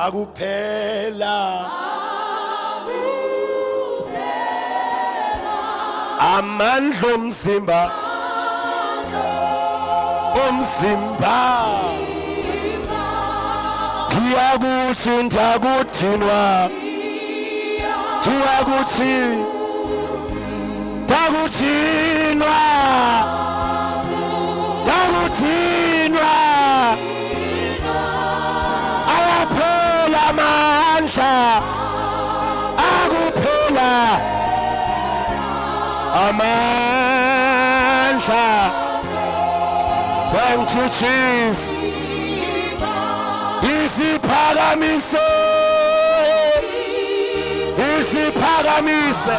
Akuphela amandla omzimba, omzimba. Ngiyakuthi ndakudinwa, ngiyakuthi ndakudinwa, ndakudinwa. Ayaphela amandla, akuphela amandla. Thank you, Jesus. Isiphakamise, isiphakamise,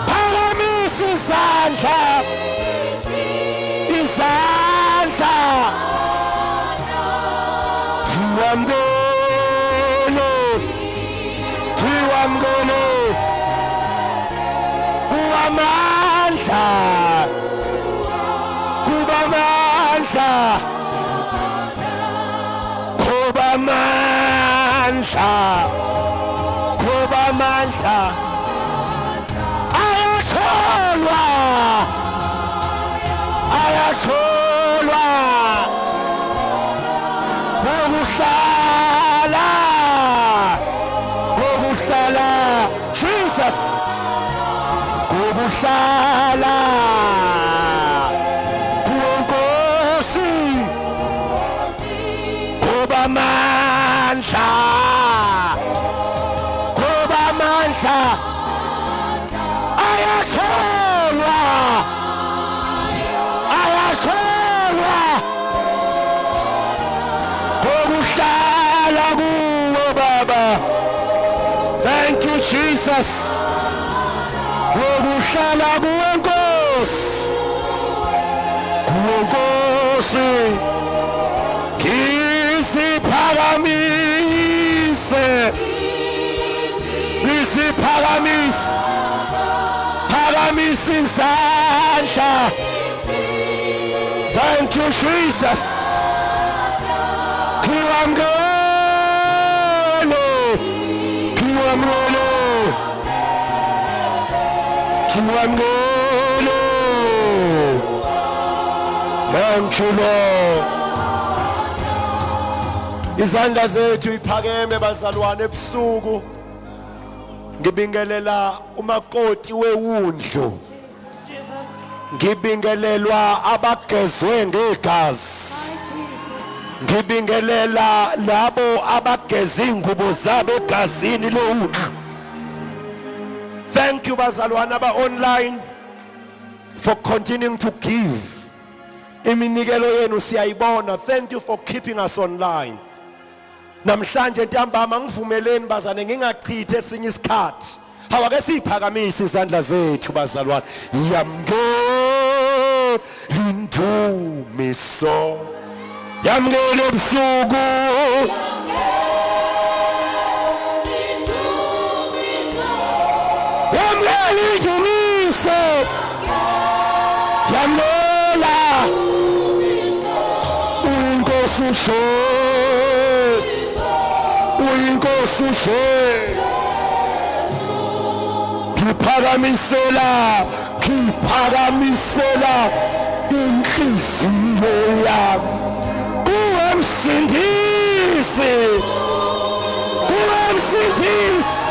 phakamisa izandla, izandla. Thiwamkele, thiwamkele kuwamandla, kubamandla, kubamandla, kubamandla. Ayatholwa, ayatholwa ukuhlala, ukuhlala, Jesus, ukuhlala kuNkosi, kubamandla, kubamandla. Ayatholwa, ayatholwa kokuhlala kuwe, Baba. Thank you, Jesus. Kokuhlala kuwe, Nkosi, kuwe, Nkosi. Ngisiphakamise, ngisiphakamise, phakamisa izandla. Thank you, Jesus. Kiwamgele, kiwamgele, kiwamgele. Thank you, Lord. Izandla zethu iphakeme, bazalwane. Ebusuku ngibingelela umakoti wewundlu, ngibingelelwa abagezwe ngegazi, ngibingelela labo abageza ingubo zabo egazini lowundlu. Thank you, bazalwane aba online, for continuing to give. Iminikelo yenu siyayibona. Thank you for keeping us online. Namhlanje ntambama ngivumeleni, bazane, ngingachithe esinye isikhathi. Hawake siphakamise izandla zethu, bazalwane. Yamukela indumiso, yamukela ebusuku. Yamukela indumiso, yamukela uYinkosi uJesu, uYinkosi uJesu. Ngiphakamisela, ngiphakamisela inhliziyo yami kuwe, Msindisi, kuwe, Msindisi.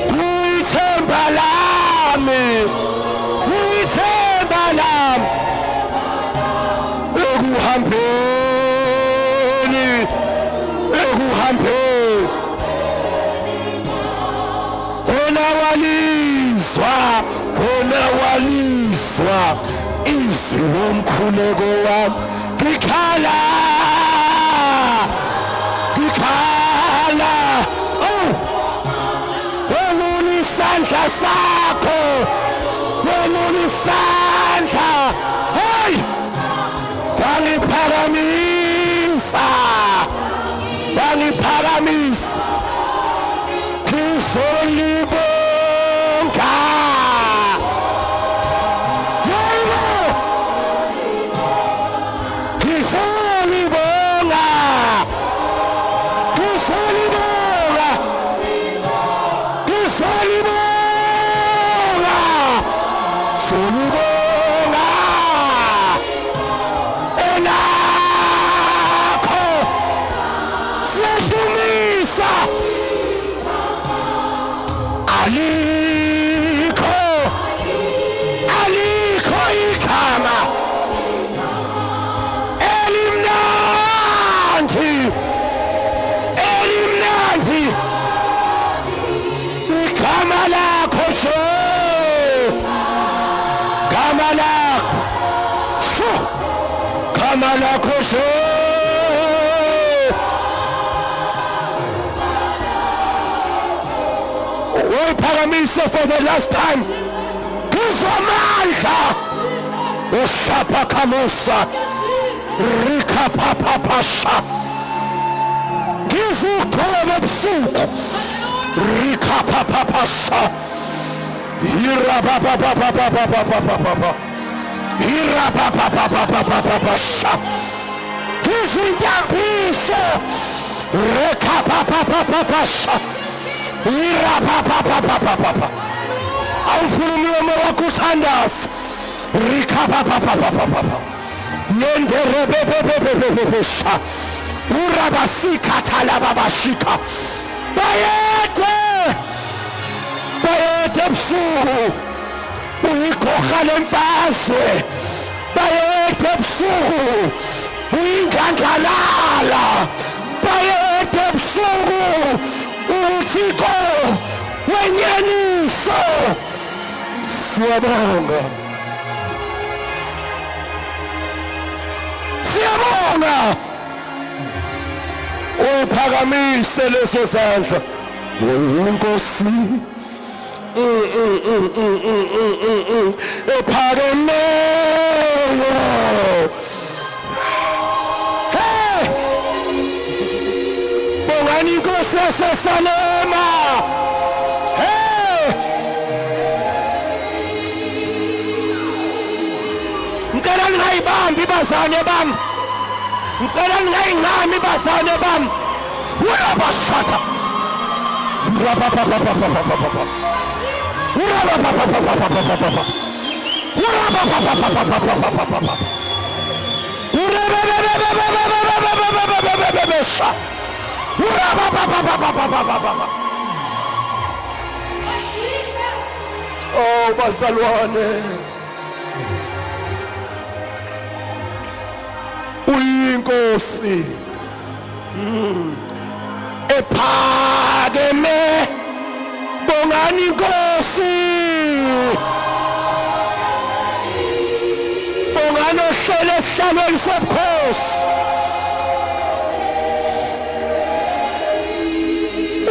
Kuyithemba lami, kuyithemba lami ekuhambeni, ekuhambeni. Wena walizwa, wena walizwa izwi lomkhuleko wami. Ngikhala, ngikhala. Oh, welula isandla sakho, welula isandla. Hey, wangiphakamisa, wangiphakamisa. Ngizolibonga, yebo, ngizolibonga. Igama elimnandi, elimnandi igama lakho Jesu, gama lakho shu, gama lakho Jesu. Uyiphakamise for the last time. Ngizwa amandla. Ushapha khamusa rikhaphaphaphasha. Ngizwa ugcobo ebusuku. Rikhaphaphaphasha. Hirabababababababababa. Hirabababababababasha. Ngizwa intambiso. Rekhaphaphaphasha. Hirababababababa. Awufuna umlomo wakho uthandaza. Rikhaphaphaphapha. Yenderebebebebebebesha. Urabasikhathalababashika. Bayede! Bayede ebusuku. Uyigorha lemfazwe. Bayede ebusuku. Uyingangalala. Bayede ebusuku. UThixo wenyaniso. Siyabonga. Siyabonga. Uphakamise leso sandla. Uyinkosi. Ephakemeyo. Hey! Bongani inkosi yaseSalema. Hey! Ngicela ningayibambi bazane bami. Ngicela ningayincami bazane bami. Urabashata. Urabababababababa. Urabababababababa. Urabababababababa. Urababababababababababababasha. Urababababababababa. Oh bazalwane. Uyinkosi. Ephakeme. Bongani inkosi. Bongani ohlele esihlalweni sobukhosi.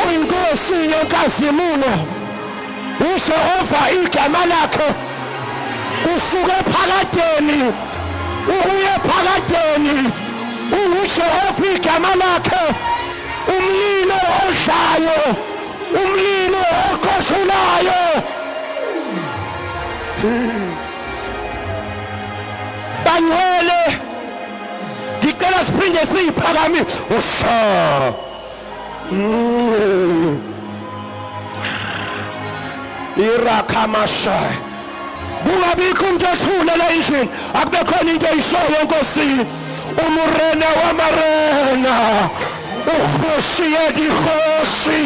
Uyinkosi yenkazimulo. uJehova igama lakhe kusuke phakadeni ukuye phakadeni. UnguJehova igama lakhe, umlilo odlayo, umlilo oqothulayo. Bangcwele, ngicela siphinde siyiphakami usha. Irakhamasha. Kungabikho umuntu othule la endlini, akube khona into eyishoyo enkosini. Umurena wamarena, ukhoshi yedikhoshi.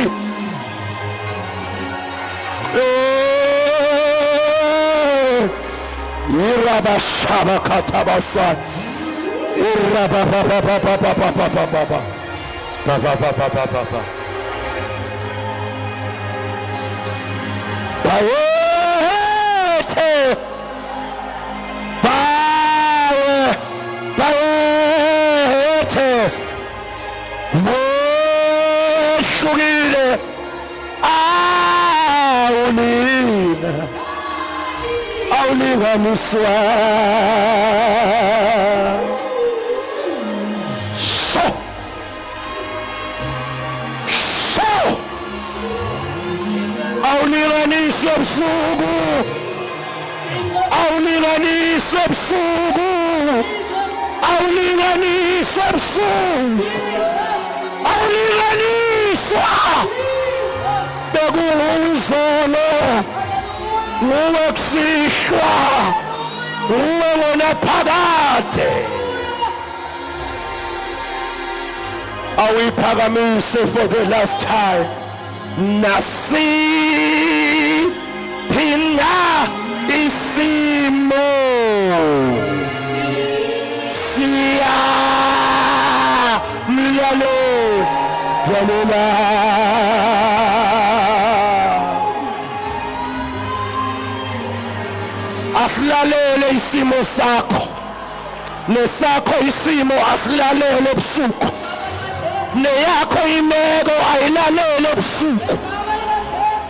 Irabashaba katabasa. Irabababababababababa. Babababababa. Bayethe. Baye. Bayethe. Wehlukile. Awulina. Awulinganiswa. Sho. Sho. Awulinganiswa ebusuku. Awulinganiswa ebusuku. Awulinganiswa ebusuku. Awulinganiswa. Bekunguzolo. Nguwe kusihlwa. Nguwe ngonaphakade. Awuyiphakamise for the last time. Nasiphi na isimo. Siyamlalela. Asilalele isimo sakho nesakho isimo, asilalele ebusuku, neyakho imeko ayilalele ebusuku.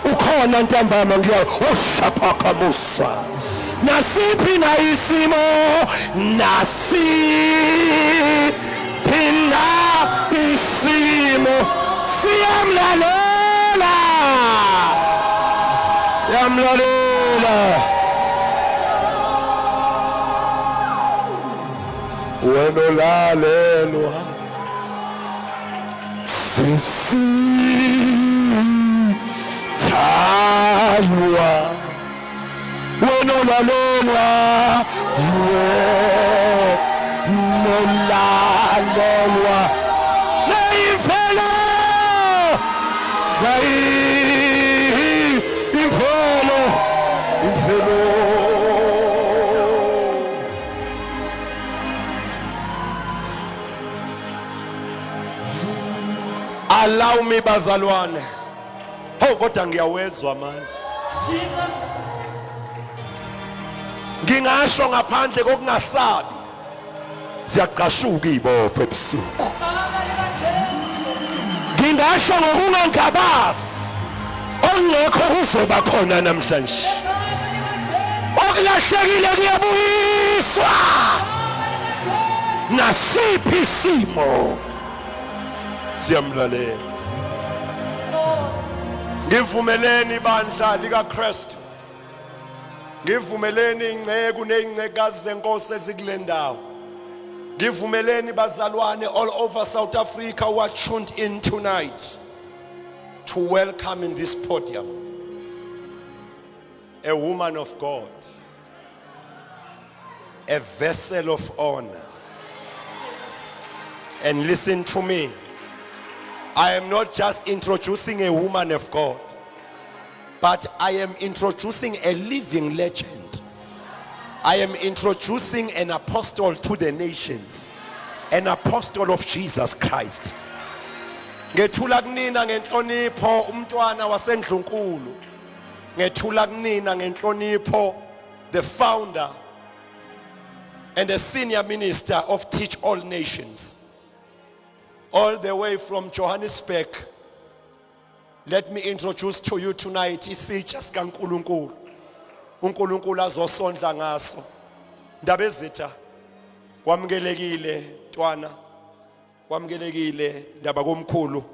Ukhona ntambama, ngiya oshaphakamusa nasiphi na isimo, nasiphi na isimo, siyamlalela, siyamlalela. Wena olalelwa sisithandwa, wena olalelwa, wena olalelwa, nayimfelo, nayimfelo, imfelo. Allow me, bazalwane. Ho, kodwa ngiyawezwa manje. Jesus. Ngingasho ngaphandle kokungasabi, ziyaqashuka izibopho ebusuku. Igama likaJesu. Ngingasho ngokungangabazi, okungekho kuzoba khona namhlanje. Igama likaJesu. Okulahlekile kuyabuyiswa. Nasiphi isimo, siyamlalela. Ngivumeleni, ibandla likaKristu, ngivumeleni, inceku nezincekukazi zenkosi ezikule ndawo, ngivumeleni, bazalwane all over South Africa who are tuned in tonight, to welcome in this podium a woman of God, a vessel of honor. And listen to me, I am not just introducing a woman of God, but I am introducing a living legend. I am introducing an apostle to the nations, an apostle of Jesus Christ. Ngethula kunina ngenhlonipho umntwana wasendlunkulu. Ngethula kunina ngenhlonipho the founder and the senior minister of Teach All Nations. All the way from Johannesburg. Let me introduce to you tonight isitsha sikaNkulunkulu. uNkulunkulu azosondla ngaso. Ndabezitha, wamukelekile ntwana. Wamukelekile ndaba komkhulu.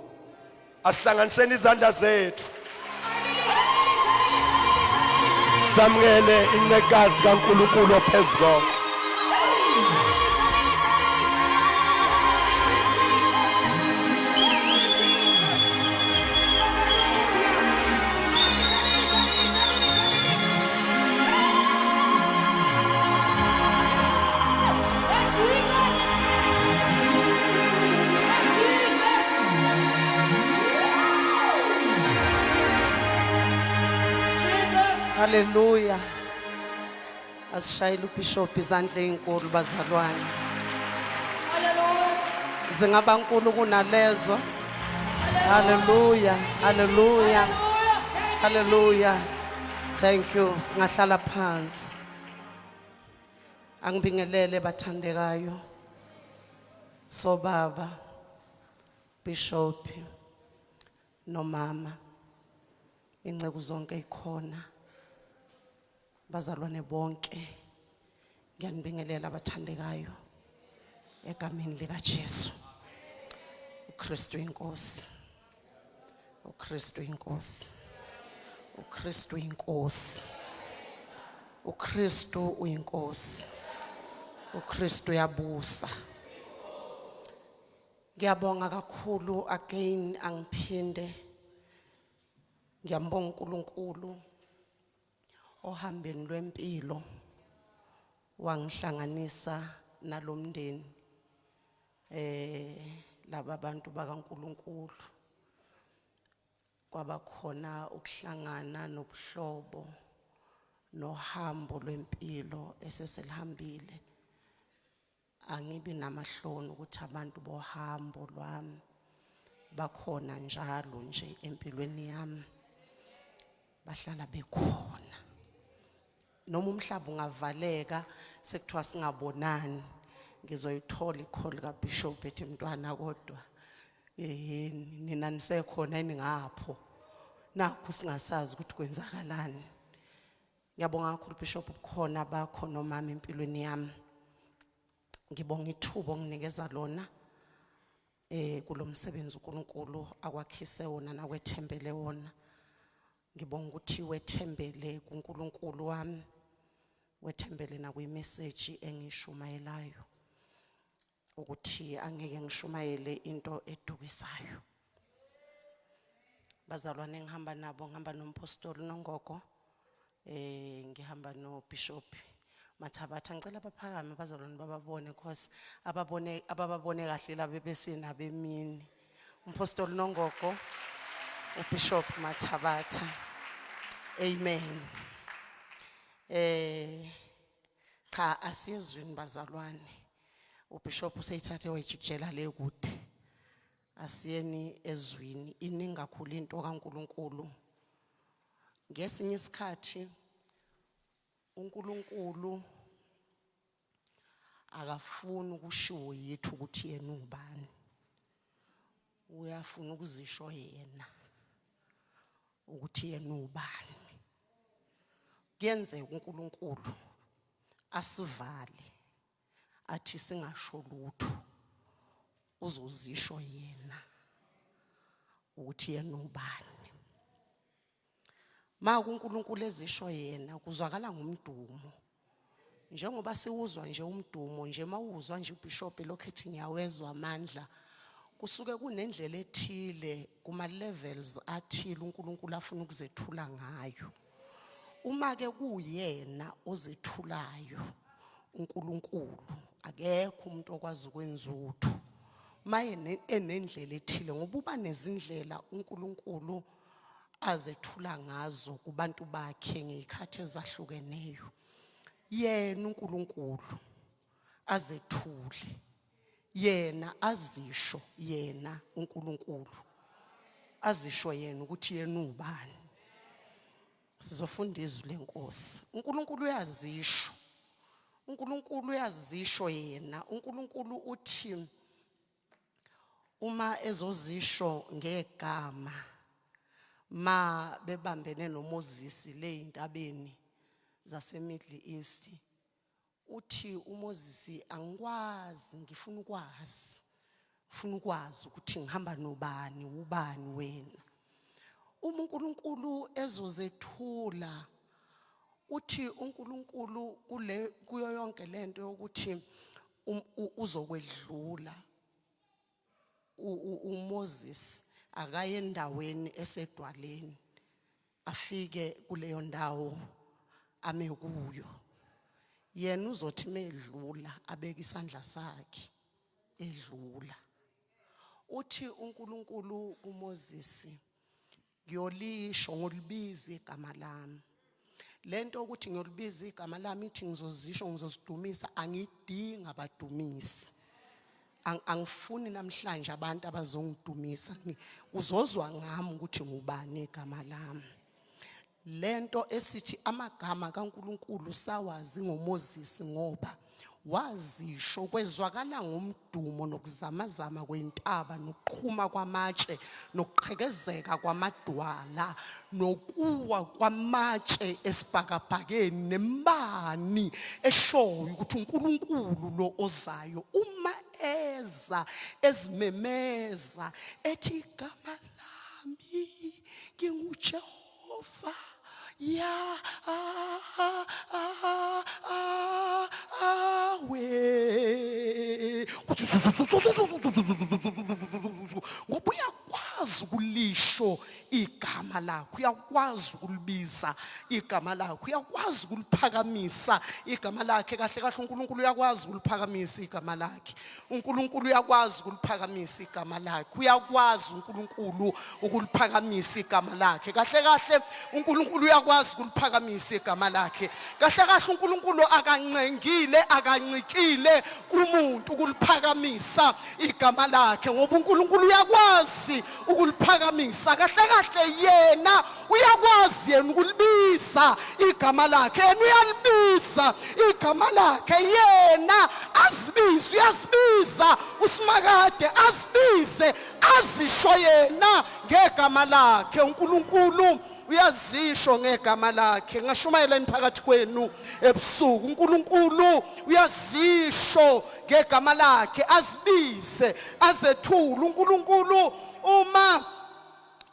Asihlanganiseni izandla zethu. Samukele incekazi kaNkulunkulu ophezulu. Haleluya. Asishayile uBishop izandla ezinkulu, bazalwane. Zingaba nkulu kunalezo. Haleluya. Haleluya. Haleluya. Thank you. Singahlala phansi. Angibingelele, bathandekayo. So baba Bishop nomama, inceku zonke ikhona, bazalwane bonke, ngiyanibingelela, abathandekayo, egameni lika Jesu. uKristu inkosi, uKristu inkosi, uKristu inkosi, uKristu uyinkosi, uKristu uyabusa. Ngiyabonga kakhulu again, angiphinde ngiyambonga uNkulunkulu ohambeni lwempilo wangihlanganisa nalomndeni, laba bantu bakaNkulunkulu, kwaba khona ukuhlangana nobuhlobo nohambo lwempilo eseselihambile. Angibi namahloni ukuthi abantu bohambo lwami Bakhona njalo nje empilweni yami. Bahlala bekhona. Noma umhlaba ungavaleka sekuthiwa singabonani, ngizoyithola i-call kaBishop ethi, "Mntwana, kodwa yeheni, nina nisekhona yini ngapho? Nakho singasazi ukuthi kwenzakalani." Ngiyabonga kakhulu, Bishop, ubukhona bakho nomama empilweni yami. Ngibonga ithuba onginikeza lona kulomsebenzi uNkulunkulu akwakhise wona nakwethembele wona. Ngibonga ukuthi wethembele kuNkulunkulu wami, wethembele nakwi-message engishumayelayo, ukuthi angeke ngishumayele into edukisayo. Bazalwane ngihamba nabo, ngihamba nompostoli Nongogo, ngihamba noBishop Mathabatha. Ngicela baphakame abazalwane bababone, because ababone abababone kahle laba besinabo emini, umpostoli Nongogo, uBishop Mathabatha. Amen. Cha, asiyezwini bazalwane. UBishop useyithathe wayijikijela le kude. Asiyeni ezwini, iningi kakhulu into kaNkuluNkulu. Ngesinye isikhathi uNkulunkulu akafuni ukushiwo yithi ukuthi yena ubani. Uyafuna ukuzisho yena ukuthi yena ubani. Kuyenzeka uNkulunkulu asivale, athi singasho lutho, uzozisho yena ukuthi yena ubani. Ma uNkulunkulu ezisho yena, kuzwakala ngumdumo, njengoba siwuzwa nje umdumo nje. Mawuzwa nje uBishop lokho ethi, "Ngiyawezwa amandla," kusuke kunendlela ethile, kuma levels athile uNkulunkulu afuna ukuzethula ngayo. Uma ke kuyena ozethulayo uNkulunkulu, akekho umuntu okwazi ukwenza utho maye enendlela ethile, ngoba uba nezindlela uNkulunkulu azethula ngazo kubantu bakhe ngezikhathi ezahlukeneyo. Yena uNkulunkulu azethule yena, azisho yena uNkulunkulu, azisho yena ukuthi yena ubani. Sizofunda izwi lenkosi. uNkulunkulu uyazisho, uNkulunkulu uyazisho yena. uNkulunkulu uthi uma ezozisho ngegama, ma bebambene noMoses le intabeni zase Middle East, uthi uMoses, "Angikwazi, ngifuna ukwazi, ufuna ukwazi ukuthi ngihamba nobani, ubani wena?" Uma uNkulunkulu ezozethula, uthi uNkulunkulu kule kuyo yonke lento yokuthi uzokwedlula uMoses, akaye endaweni esedwaleni, afike kuleyo ndawo ame kuyo. Yena uzothi medlula abeke isandla sakhe edlula. Uthi uNkulunkulu kuMoses, "Ngiyolisho, ngolibiza igama lami." Lento ukuthi ngiyolibiza igama lami, ithi ngizozisho, ngizozidumisa, angidinga abadumisi. Angifuni namhlanje abantu abazongidumisa. Uzozwa ngami ukuthi ngubani igama lami. Lento esithi amagama kaNkuluNkulu sawazi ngoMoses, ngoba wazisho kwezwakala ngomdumo nokuzamazama kwentaba nokuqhuma kwamatshe nokuqhekezeka kwamadwala nokuwa kwamatshe esibhakabhakeni nembani eshoyo ukuthi uNkulunkulu lo ozayo. Uma eza ezimemeza ethi, "Igama lami nginguJehova ya ah, ah, ah, we," kuthi ngoba uyakwazi ukulisho igama. igama lakhe, uyakwazi ukulibiza igama lakhe, uyakwazi ukuliphakamisa igama lakhe. Kahle kahle uNkulunkulu uyakwazi ukuliphakamisa igama lakhe. UNkulunkulu uyakwazi ukuliphakamisa igama lakhe. Uyakwazi uNkulunkulu ukuliphakamisa igama lakhe. Kahle kahle uNkulunkulu uyakwazi ukuliphakamisa igama lakhe. Kahle kahle uNkulunkulu akancengile, akancikile kumuntu ukuliphakamisa igama lakhe, ngoba uNkulunkulu uyakwazi ukuliphakamisa. Kahle kahle yena uyakwazi yena ukulibiza igama lakhe, yena uyalibiza igama lakhe, yena azibize, uyazibiza uSimakade, azibize, azisho yena ngegama lakhe. uNkulunkulu uyazisho ngegama lakhe. Ngashumayela phakathi kwenu ebusuku. uNkulunkulu uyazisho ngegama lakhe, azibize, azethule. uNkulunkulu uma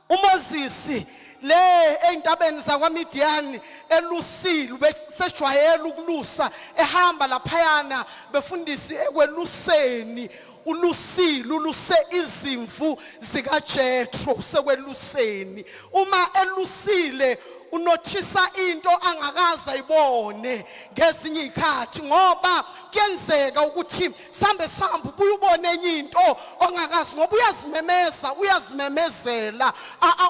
uMoses le eintabeni zakwaMidiyani elusile, besejwayele ukulusa, ehamba laphayana befundisi ekweluseni, ulusile, uluse izimvu zikaJethro sekweluseni. Uma elusile unothisa into angakaze ayibone ngezinye izikhathi, ngoba kuyenzeka ukuthi sambe sambe ubuye ubone enye into ongakazi, ngoba uyazimemeza, uyazimemezela,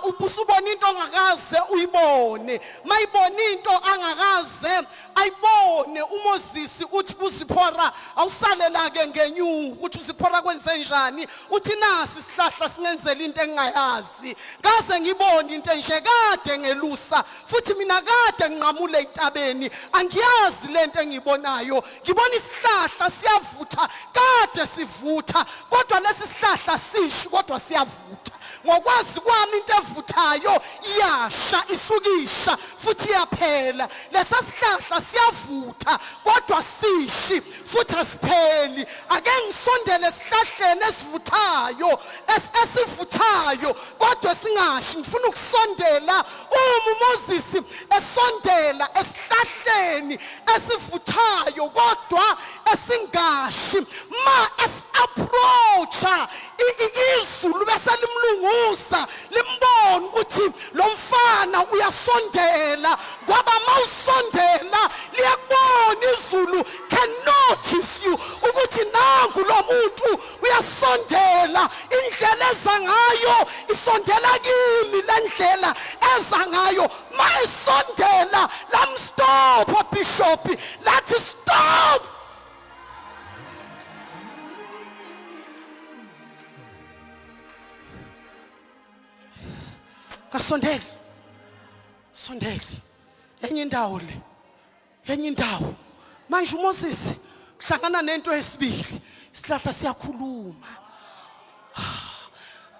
ubusubona into ongakaze uyibone. Mayibona into angakaze ayibone uMoses uthi kuZiphora, awusalela ke ngenyuku. Uthi uZiphora, kwenze njani? Uthi nasi isihlahla singenzela into engingayazi, kaze ngibone into enje, kade ngelusa futhi mina, kade nginqamule entabeni, angiyazi lento engiyibonayo. Ngibona isihlahla siyavutha, kade sivutha, kodwa lesi sihlahla sishi, kodwa siyavutha. Ngokwazi kwami into evuthayo iyasha, isukisha futhi iyaphela. Lesa sihlahla siyavutha kodwa sishi futhi asipheli. Ake ngisondele esihlahleni esivuthayo, esivuthayo kodwa singashi, ngifuna ukusondela. Uma uMoses esondela esihlahleni esivuthayo kodwa esingashi, ma esi-approacha izulu bese limlunguza, limbona ukuthi lo mfana uyasondela, ngoba mawusondela liyakubona izulu, can notice you ukuthi nangu lo muntu uyasondela. Indlela eza ngayo isondela kimi, le ndlela eza ngayo mayisondela, lamstopha bishop, lathi stop. Kasondeli, sondeli enye indawo, le enye indawo. Manje uMoses uhlangana nento yesibili, isihlahla siyakhuluma.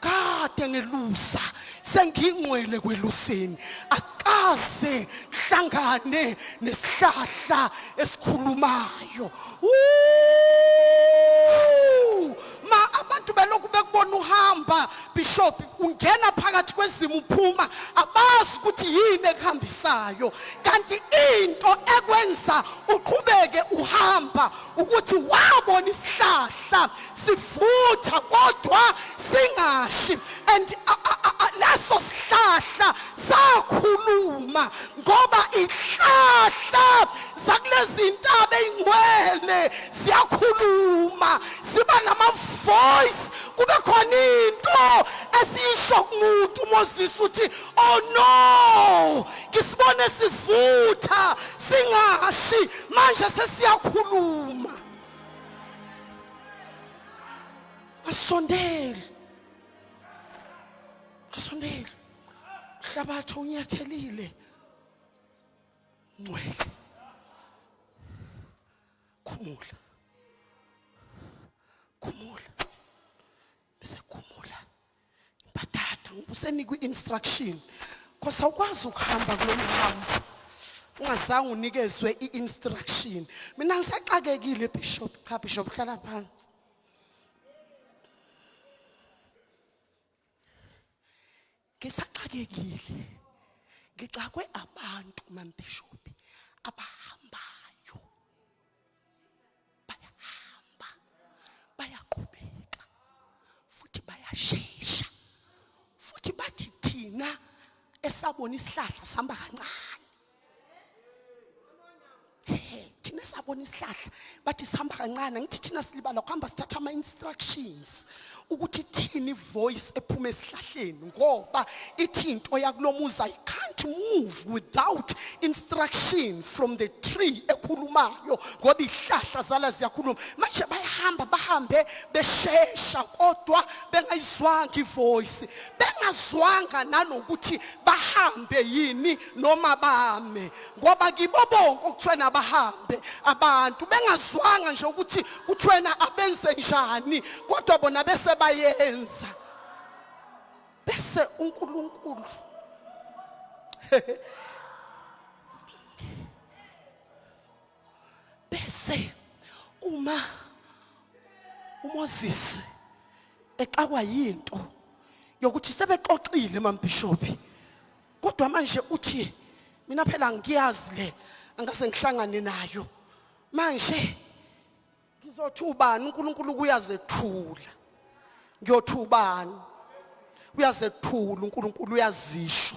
Kade ngelusa, sengingcwele kweluseni, akaze hlangane nesihlahla esikhulumayo. Woo! Ma abantu belokhu bekubona uhamba bishop, ungena phakathi kwezimo, uphuma, abazi ukuthi yini ekuhambisayo, kanti into ekwenza uqhubeke uhamba ukuthi wabona isihlahla sivutha kodwa singashi, and leso sihlahla sakhuluma, ngoba ihlahla zakulezi ntaba ey'ngcwele ziyakhuluma, ziba nama-voice, kube khona into esiyisho kumuntu. UMoses uthi, oh no, ngisibone sivutha singashi, manje sesiyakhuluma. Asondele, asondele, hlabathi unyathelile ngcwele, khumula, khumula, bese khumula impatata, ngoba usenikwe i-instruction, cause awukwazi ukuhamba kulo mhambo ungazange unikezwe i-instruction. Mina ngisaxakekile bishop. Cha bishop, hlala phansi. Ngisaxakekile, ngixakwe abantu mambishop abahambayo, bayahamba, bayaqhubeka futhi bayashesha futhi bathi thina. Esabona isihlahla sihamba kancane. He, thina esabona isihlahla bathi sihamba kancane ngithi thina silibala kuhamba sithatha ama-instructions ukuthi thini voice ephuma esihlahleni ngoba ithi into yakulomuzi i can't move without instruction from the tree ekhulumayo ngoba ihlahla zala ziyakhuluma manje bayahamba bahambe beshesha kodwa bengayizwanga ivoice bengazwanga nanokuthi bahambe yini noma bame ngoba kibo bonke okuthiwena bahambe abantu bengazwanga nje ukuthi kuthiwena abenze njani kodwa bona bese bayenza bese uNkulunkulu bese uma uMoses exakwa yinto yokuthi sebexoxile mambishopi kodwa manje uthi mina phela ngiyazi le angase ngihlangane nayo manje ngizothi ubani uNkulunkulu kuyazethula ngiyothi ubani uyazethula uNkulunkulu uyazisho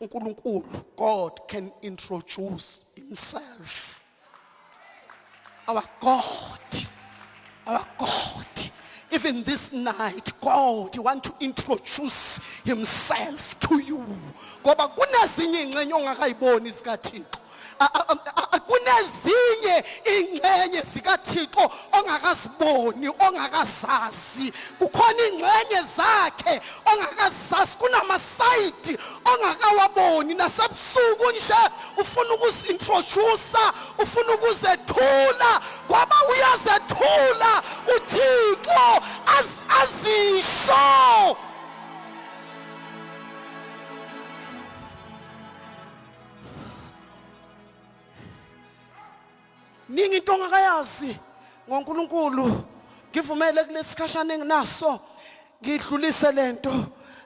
uNkulunkulu God can introduce himself our God our God even this night God want to introduce himself to you ngoba kunezinye ingxenye ongakayiboni zikaThixo kunezinye ingxenye zikaThixo ongakaziboni ongakazazi kukhona ingxenye zakhe ongakazazi kunamasayidi ongakawaboni nasebusuku nje ufuna ukuzintroduce ufuna ukuzethula ngoba uyazethula uThixo azisho Ningi into ongakayazi ngoNkulunkulu. Ngivumele kulesikhashana enginaso ngidlulise lento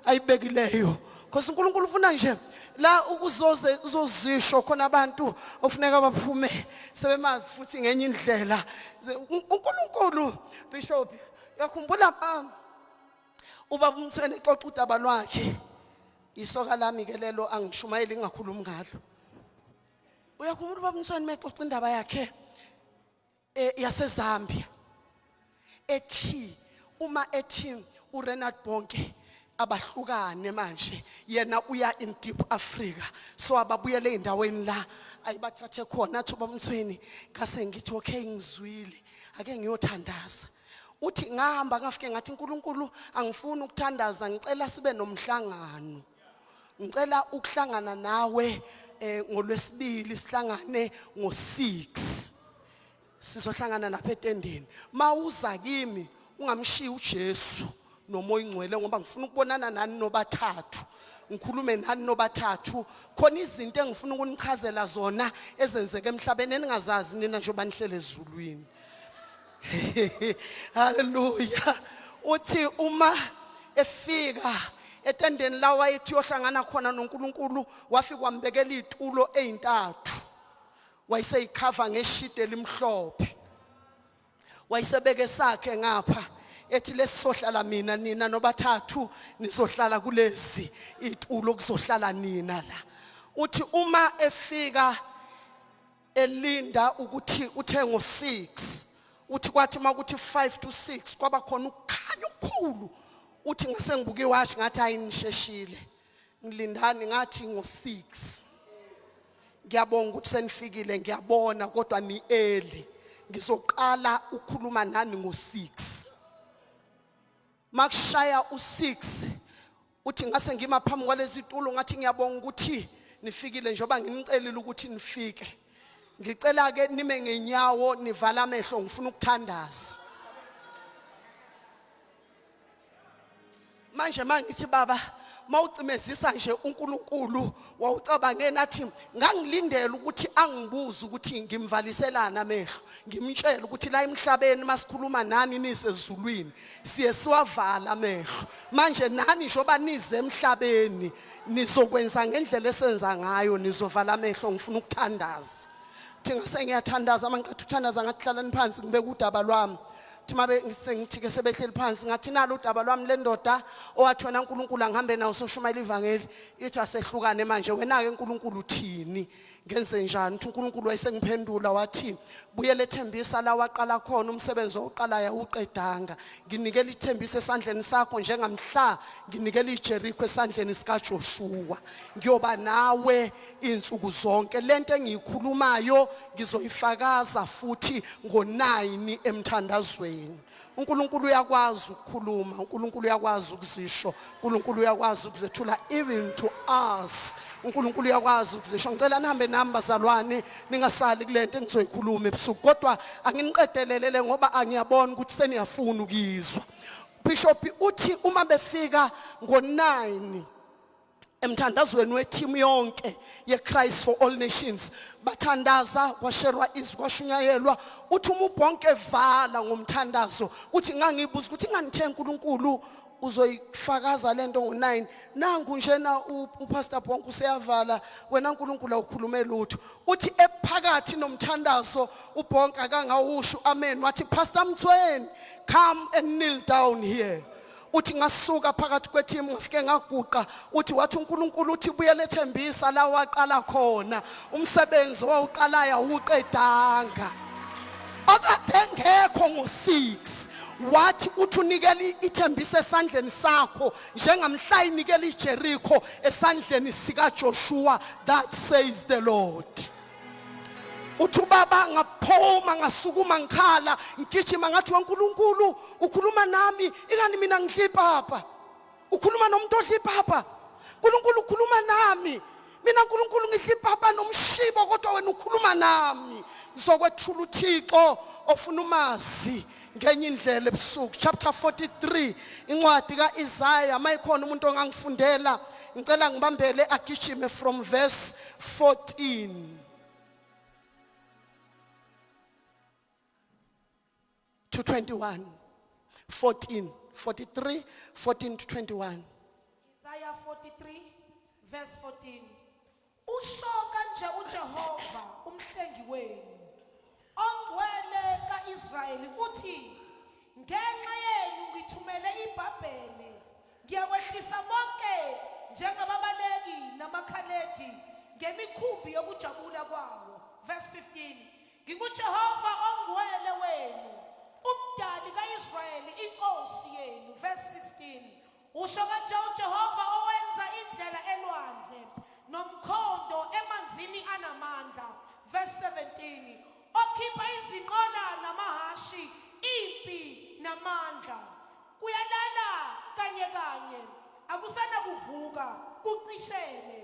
ayibekileyo. Because uNkulunkulu ufuna nje la ukuzoze uzozisho khona abantu ofuneka baphume sebemazi futhi ngenye indlela. UNkulunkulu Bishop uyakhumbula ubaba uMthweni exoxa udaba lwakhe isoka lami ke lelo angishumayeli ngingakhulumi ngalo uyakhumbula ubaba uMthweni mexoxa indaba yakhe eh, yaseZambia ethi uma ethi uRenard Bonke abahlukane manje yena uya in deep Africa so ababuyele endaweni la ayibathathe khona athi ubamthweni ngase ngithi okay ngizwile ake ngiyothandaza uthi ngahamba ngafike ngathi uNkulunkulu angifuni ukuthandaza ngicela sibe nomhlangano ngicela ukuhlangana nawe eh ngolwesibili sihlangane ngo6 sizohlangana lapha etendeni mawuza kimi ungamshiyi uJesu nomoya ingcwele ngoba ngifuna ukubonana nani nobathathu ngikhulume nani nobathathu khona izinto engifuna ukunichazela zona ezenzeka emhlabeni eningazazi nina njengoba nihlele ezulwini Haleluya. Uthi uma efika etendeni la wayethi yohlangana khona noNkulunkulu wafika wambekela izitulo ezintathu. Wayeseyikhava ngeshidi elimhlophe. Wayesebeke sakhe ngapha ethi lesisohlala mina nina nobathathu nizohlala kulezi itulo kuzohlala nina la. Uthi uma efika elinda ukuthi uthe ngo-6 uthi kwathi uma kuthi 5 to 6 kwaba khona ukukhanya okukhulu uthi ngase ngibuke iwashi ngathi hayi nisheshile ngilindani ngathi ngo-6 ngiyabonga ukuthi senifikile ngiyabona kodwa ni early ngizoqala ukukhuluma nani ngo-6 makushaya u6 uthi ngase ngima phambi kwalezi tulo ngathi ngiyabonga ukuthi nifikile njengoba nginicelile ukuthi nifike ngicela ke nime ngenyawo nivala amehlo ngifuna ukuthandaza manje mangithi baba mawucimezisa nje uNkulunkulu wawucabange nathi ngangilindele ukuthi angibuze ukuthi ngimvaliselana amehlo ngimtshele ukuthi la emhlabeni masikhuluma nani nisezulwini siye siwavala amehlo manje nani njengoba nize emhlabeni nizokwenza ngendlela esenza ngayo nizovala amehlo ngifuna ukuthandaza thi ngase ngiyathandaza mangiqeda ukuthandaza ngathi hlalani phansi ngibeka udaba lwami Thi mabe ngisengithi ke sebehleli phansi ngathi nalo udaba lwami lendoda owathi wena uNkulunkulu angihambe nawo soshumayela ivangeli ithi asehlukane manje wena ke uNkulunkulu uthini ngenze njani uthi uNkulunkulu wayesengiphendula wathi buyele ethembisa la waqala khona umsebenzi owuqalayo awuqedanga nginikela ithembisa esandleni sakho njengamhla nginikela iJericho esandleni sikaJoshua ngiyoba nawe insuku zonke lento engiyikhulumayo ngizoyifakaza futhi ngo9 emthandazweni uNkulunkulu uyakwazi ukukhuluma uNkulunkulu uyakwazi ukuzisho uNkulunkulu uyakwazi ukuzethula even to us uNkulunkulu uyakwazi ukuzisho ngicela nihambe nami bazalwane ningasali kulento engizoyikhuluma ebusuku kodwa anginiqedelele le ngoba angiyabona ukuthi seniyafuna ukuyizwa Bishop uthi uma befika ngo9 emthandazweni wethimu yonke yeChrist for All Nations bathandaza kwasherwa izwi kwashunyayelwa uthi uma ubonke vala ngomthandazo uthi ngangibuza ukuthi nganithe uNkulunkulu uzoyifakaza lento ngo9 nangu njena uPastor Bonke useyavala wena uNkulunkulu awukhulume lutho uthi ephakathi nomthandazo uBonke akangawusho amen wathi Pastor Mthweni come and kneel down here uthi ngasuka phakathi kwethimu ngafike ngaguqa uthi wathi uNkulunkulu uthi buyele ethembisa la waqala khona umsebenzi owawuqalayo awuqedanga akade engekho ngo-6 wathi uthi unikela ithembisa esandleni sakho njengamhla inikela iJericho esandleni sikaJoshua that says the Lord uthi ubaba ngaphuma ngasukuma ngikhala ngigijima ngathi waNkulunkulu ukhuluma nami ikani mina ngidla ipapa ukhuluma nomuntu odla ipapa uNkulunkulu ukhuluma nami mina uNkulunkulu ngidla ipapa nomshibo kodwa wena ukhuluma nami ngizokwethula uThixo ofuna umazi ngenye indlela ebusuku chapter 43 incwadi kaIsaiah mayikhona umuntu ongangifundela ngicela ngibambele agijime from verse 14 to 21 14 43 14 to 21 Isaiah 43 verse 14 Usho kanje uJehova umhlengi wenu ongcwele kaIsrayeli uthi ngenxa yenu ngithumele iBhabhele ngiyakwehlisa bonke njengababaleki namakhaledi ngemikhumbi yokujabula kwawo verse 15 NginguJehova ongcwele wenu umdali kaIsrayeli inkosi yenu verse 16 Usho kanje uJehova owenza indlela elwandle nomkhondo emanzini anamandla. Verse 17. Okhipha izinqola namahashi, impi namandla. Kuyalala kanye kanye, akusanakuvuka, kucishele,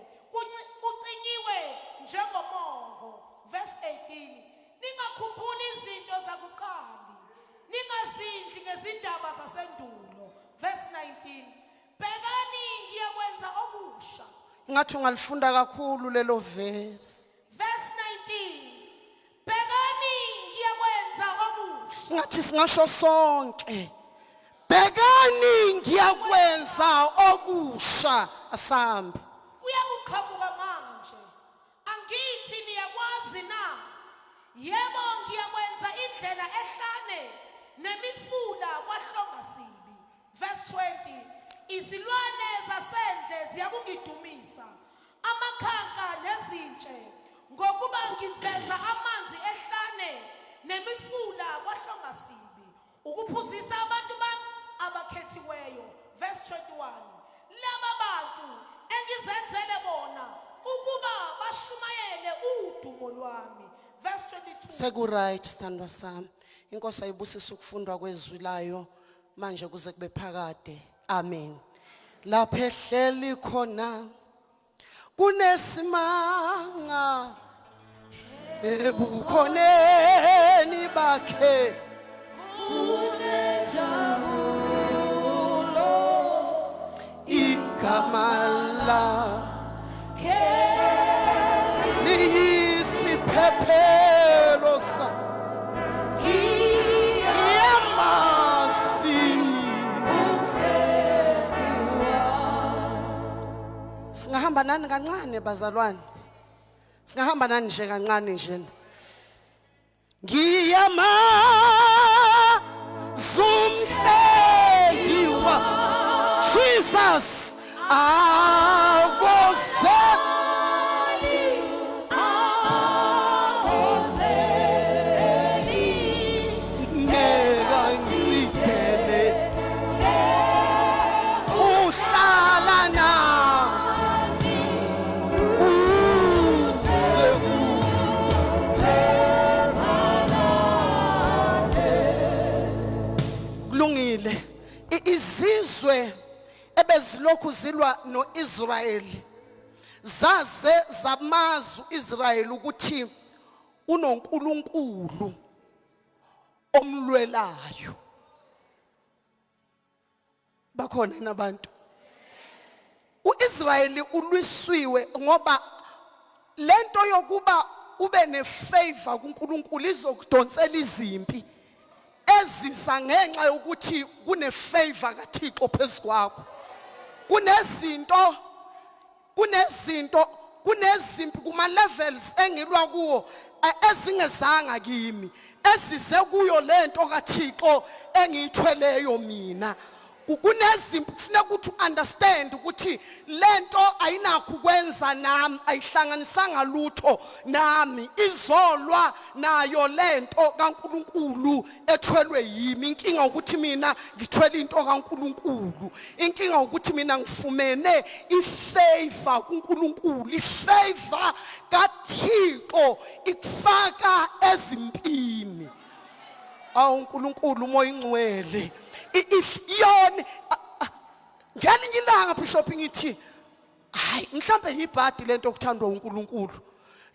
kucinyiwe njengomongo. Verse 18. Ningakhumbuli izinto zakuqali, ningazindli ngezindaba zasendulo. Verse 19. Bhekani ngiyakwenza okusha. Ngathi ungalifunda kakhulu lelo verse. Verse 19. Bhekani ngiyakwenza okusha. Ngathi singasho sonke. Bhekani ngiyakwenza okusha asambe. Kuyakuqhamuka manje. Angithi niyakwazi na? Yebo, ngiyakwenza indlela ehlane nemifula kwahlongasibi. Verse 20. Izilwane zasendle ziyakungidumisa, amakhanka nezintshe, ngokuba ngiveza amanzi ehlane nemifula kwahlongasibi, ukuphuzisa abantu bami abakhethiweyo. Verse 21. Laba bantu engizenzele bona ukuba bashumayele udumo lwami. Verse 22. Seku-right sithandwa sami. Inkosi ayibusise ukufundwa kwezwi layo manje kuze kube phakade. Amen. Lapho ehleli khona kunesimanga ebukhoneni bakhe Kunenjabulo igama lakhe liyisiphephelo sa yamasi Singahamba nani kancane bazalwane. Singahamba nani nje kancane nje. Ngiyama Bezilokhu zilwa noIsrayeli. Zaze zamazi uIsrayeli ukuthi unoNkulunkulu omlwelayo. Bakhona yini abantu? UIsrayeli ulwisiwe ngoba lento yokuba ube nefavor kuNkulunkulu izokudonsela izimpi eziza ngenxa yokuthi kunefavor kaThixo phezukwakho. Kunezinto kunezinto kunezimpi kuma levels engilwa kuwo eh, ezingezanga kimi ezize kuyo lento kaThixo engiyithweleyo mina kunezimpi kufuneka ukuthi understand ukuthi lento ayinakho ukwenza nami ayihlanganisanga lutho nami izolwa nayo lento kaNkuluNkulu ethwelwe yimi inkinga ukuthi mina ngithwele into kaNkuluNkulu inkinga ukuthi mina ngifumene ifavor kuNkulunkulu ifavor kaThixo ikufaka ezimpini awu uNkulunkulu umoya ingcwele if yona ngelinye ilanga bishop ngithi hayi mhlambe yibhadi lento okuthandwa uNkulunkulu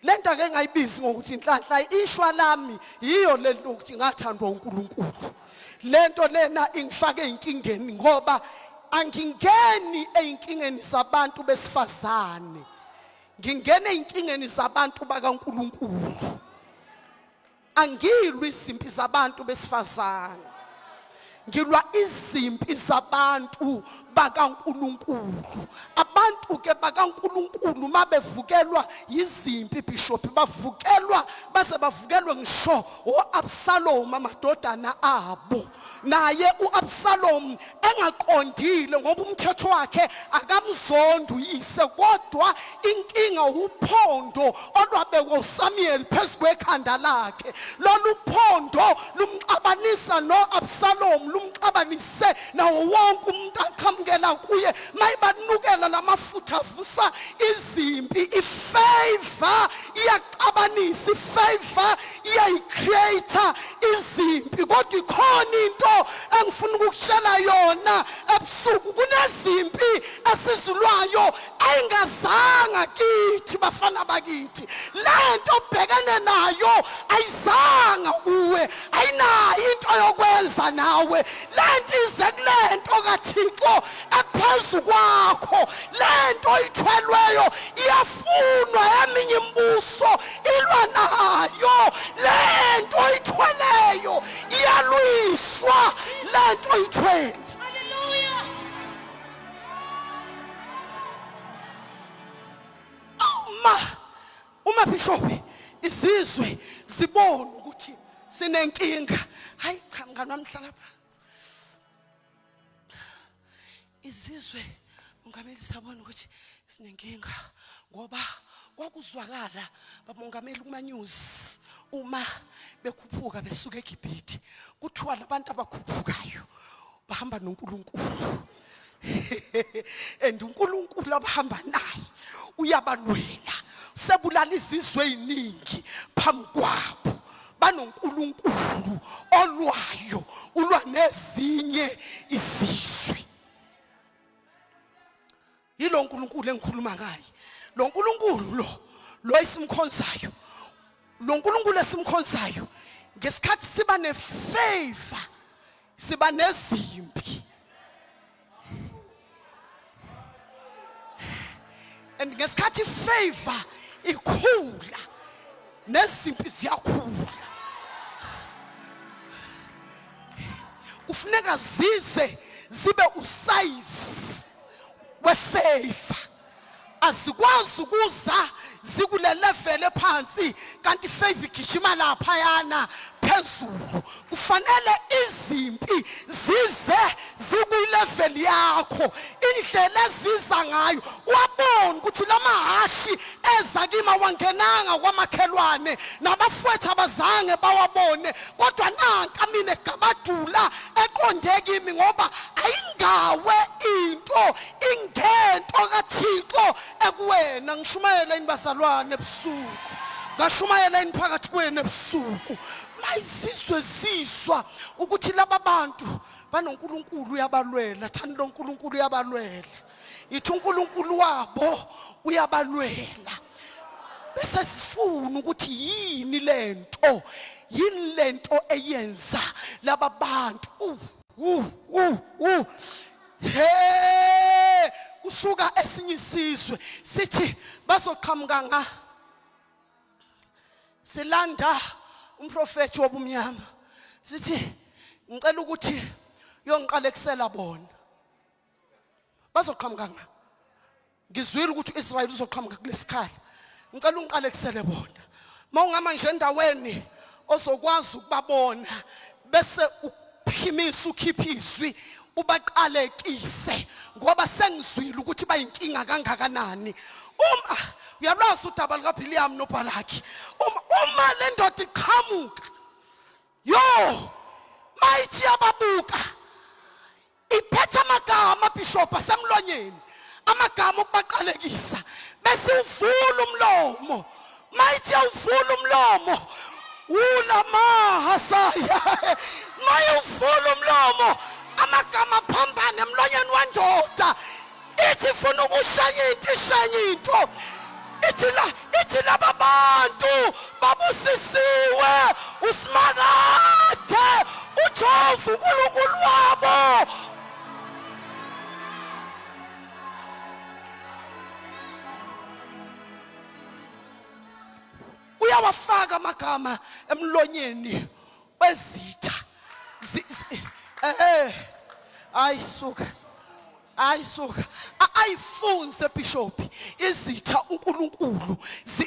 lento ake ngayibizi ngokuthi inhlanhla ishwa lami yiyo lento ukuthi ngathandwa uNkulunkulu lento lena ingifake ezinkingeni ngoba angingeni ezinkingeni zabantu besifazane ngingena ezinkingeni zabantu bakaNkulunkulu angilwi izimpi zabantu besifazane ngilwa izimpi zabantu bakaNkuluNkulu abantu ke bakaNkuluNkulu mabevukelwa yizimpi bishop bavukelwa baze bavukelwe ngisho uAbsalom amadodana abo naye uAbsalom engaqondile ngoba umthetho wakhe akamzondi uyise kodwa inkinga uphondo olwabekwa uSamuel phezu kwekhanda lakhe lolu phondo lumxabanisa noAbsalom lumxabanise nawo wonke umuntu aqhamukela kuye mayibanukela lamafutha avusa izimpi ifavor iyaxabanisa ifavor iyayicreate izimpi kodwa ikhona into engifuna ukukutshela yona ebusuku kunezimpi esizilwayo ayingazanga kithi bafana bakithi lento obhekene nayo ayizanga kuwe ayinayo into yokwenza nawe lento ize kulento kaThixo ephezu kwakho lento ithwelweyo iyafunwa eminye imibuso ilwa nayo lento ithweleyo iyalwiswa lento ithwele Hallelujah. uma uma bishop izizwe zibona ukuthi sinenkinga hayi cha mngani wami hlala phansi izizwe mongameli sabona ukuthi sinenkinga ngoba kwakuzwakala bamongameli kuma news uma bekhuphuka besuka eGibhithe kuthiwa labantu abakhuphukayo bahamba noNkulunkulu and uNkulunkulu abahamba naye uyabalwela sebulala izizwe eziningi phambi kwabo banoNkulunkulu olwayo ulwa nezinye izizwe yilo nkulunkulu engikhuluma ngaye lo nkulunkulu lo lo esimkhonzayo lo nkulunkulu esimkhonzayo ngesikhathi siba nefavor siba nezimpi and ngesikhathi ifavor ikhula nezimpi ziyakhula kufuneka zize zibe usize wefavor azikwazi ukuza zikule level ephansi kanti favor igijima laphayana phezulu kufanele izimpi zize zikuyilevel yakho indlela eziza ngayo wabona ukuthi lamahashi eza kimi awangenanga kwamakhelwane nabafowethu abazange bawabone kodwa nanka mina egabadula eqonde kimi ngoba ayingawe into ingento kaThixo ekuwena ngishumayela yini bazalwane ebusuku ngashumayela yini phakathi kwenu ebusuku mayizizwe zizwa ukuthi laba bantu banoNkulunkulu uyabalwela thani loNkulunkulu uyabalwela Ithi uNkulunkulu wabo uyabalwela. Bese sifuna ukuthi yini lento, yini lento eyenza laba bantu he kusuka esinye isizwe sithi bazoqhamuka nga silanda umprofethi wobumnyama sithi ngicela ukuthi uyongiqalekisela bona bazoqhamuka nga ngizwile ukuthi uIsrael uzoqhamuka kulesikhala ngicela ungiqalekisele bona mawungama nje endaweni ozokwazi ukubabona bese uphimisa ukhipha izwi ubaqalekise ngoba sengizwile ukuthi bayinkinga kangakanani uma uyalwazi udaba lukaBhiliyam noBhalaki uma le ndoda iqhamuka yo mayithi yababuka iphethe amagama bishop asemlonyeni amagama okubaqalekisa bese uvula umlomo mayithi awuvula umlomo ulamahasaya maye uvula umlomo amagama aphambane emlonyeni wendoda ithi ifuna ukushaya into ishaya into ithi la ithi laba bantu babusisiwe usimakade uJehova uNkulunkulu wabo. Uyawafaka amagama emlonyeni wezitha. Eh hayi suka, hayi suka, ayifunze bishop izitha uNkulunkulu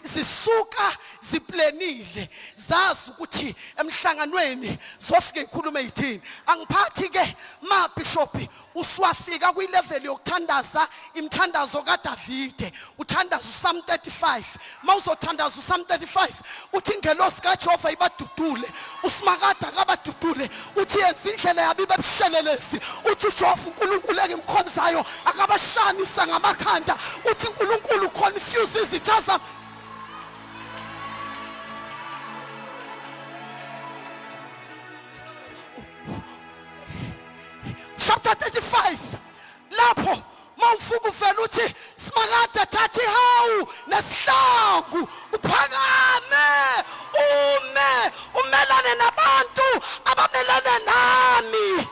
zisuka ziplanile zazi ukuthi emhlanganweni zofike ikhulume yithini. Angiphathi ke ma bishop uswafika kwi level yokuthandaza imithandazo kaDavide, uthandaza uPsalm 35. Mawuzothandaza uPsalm 35 uthi ingelosi kaJehova ibadudule, usimakade akabadudule, uthi yenza indlela yabo ibe bushelelezi, uthi uJehova uNkulunkulu engimkhonzayo akabashanisa ngamakhanda, uthi uNkulunkulu confuse izitha zami. Chapter 35 lapho mawufuka uvela uthi simakade thatha ihawu nesihlangu uphakame ume umelane nabantu abamelane nami.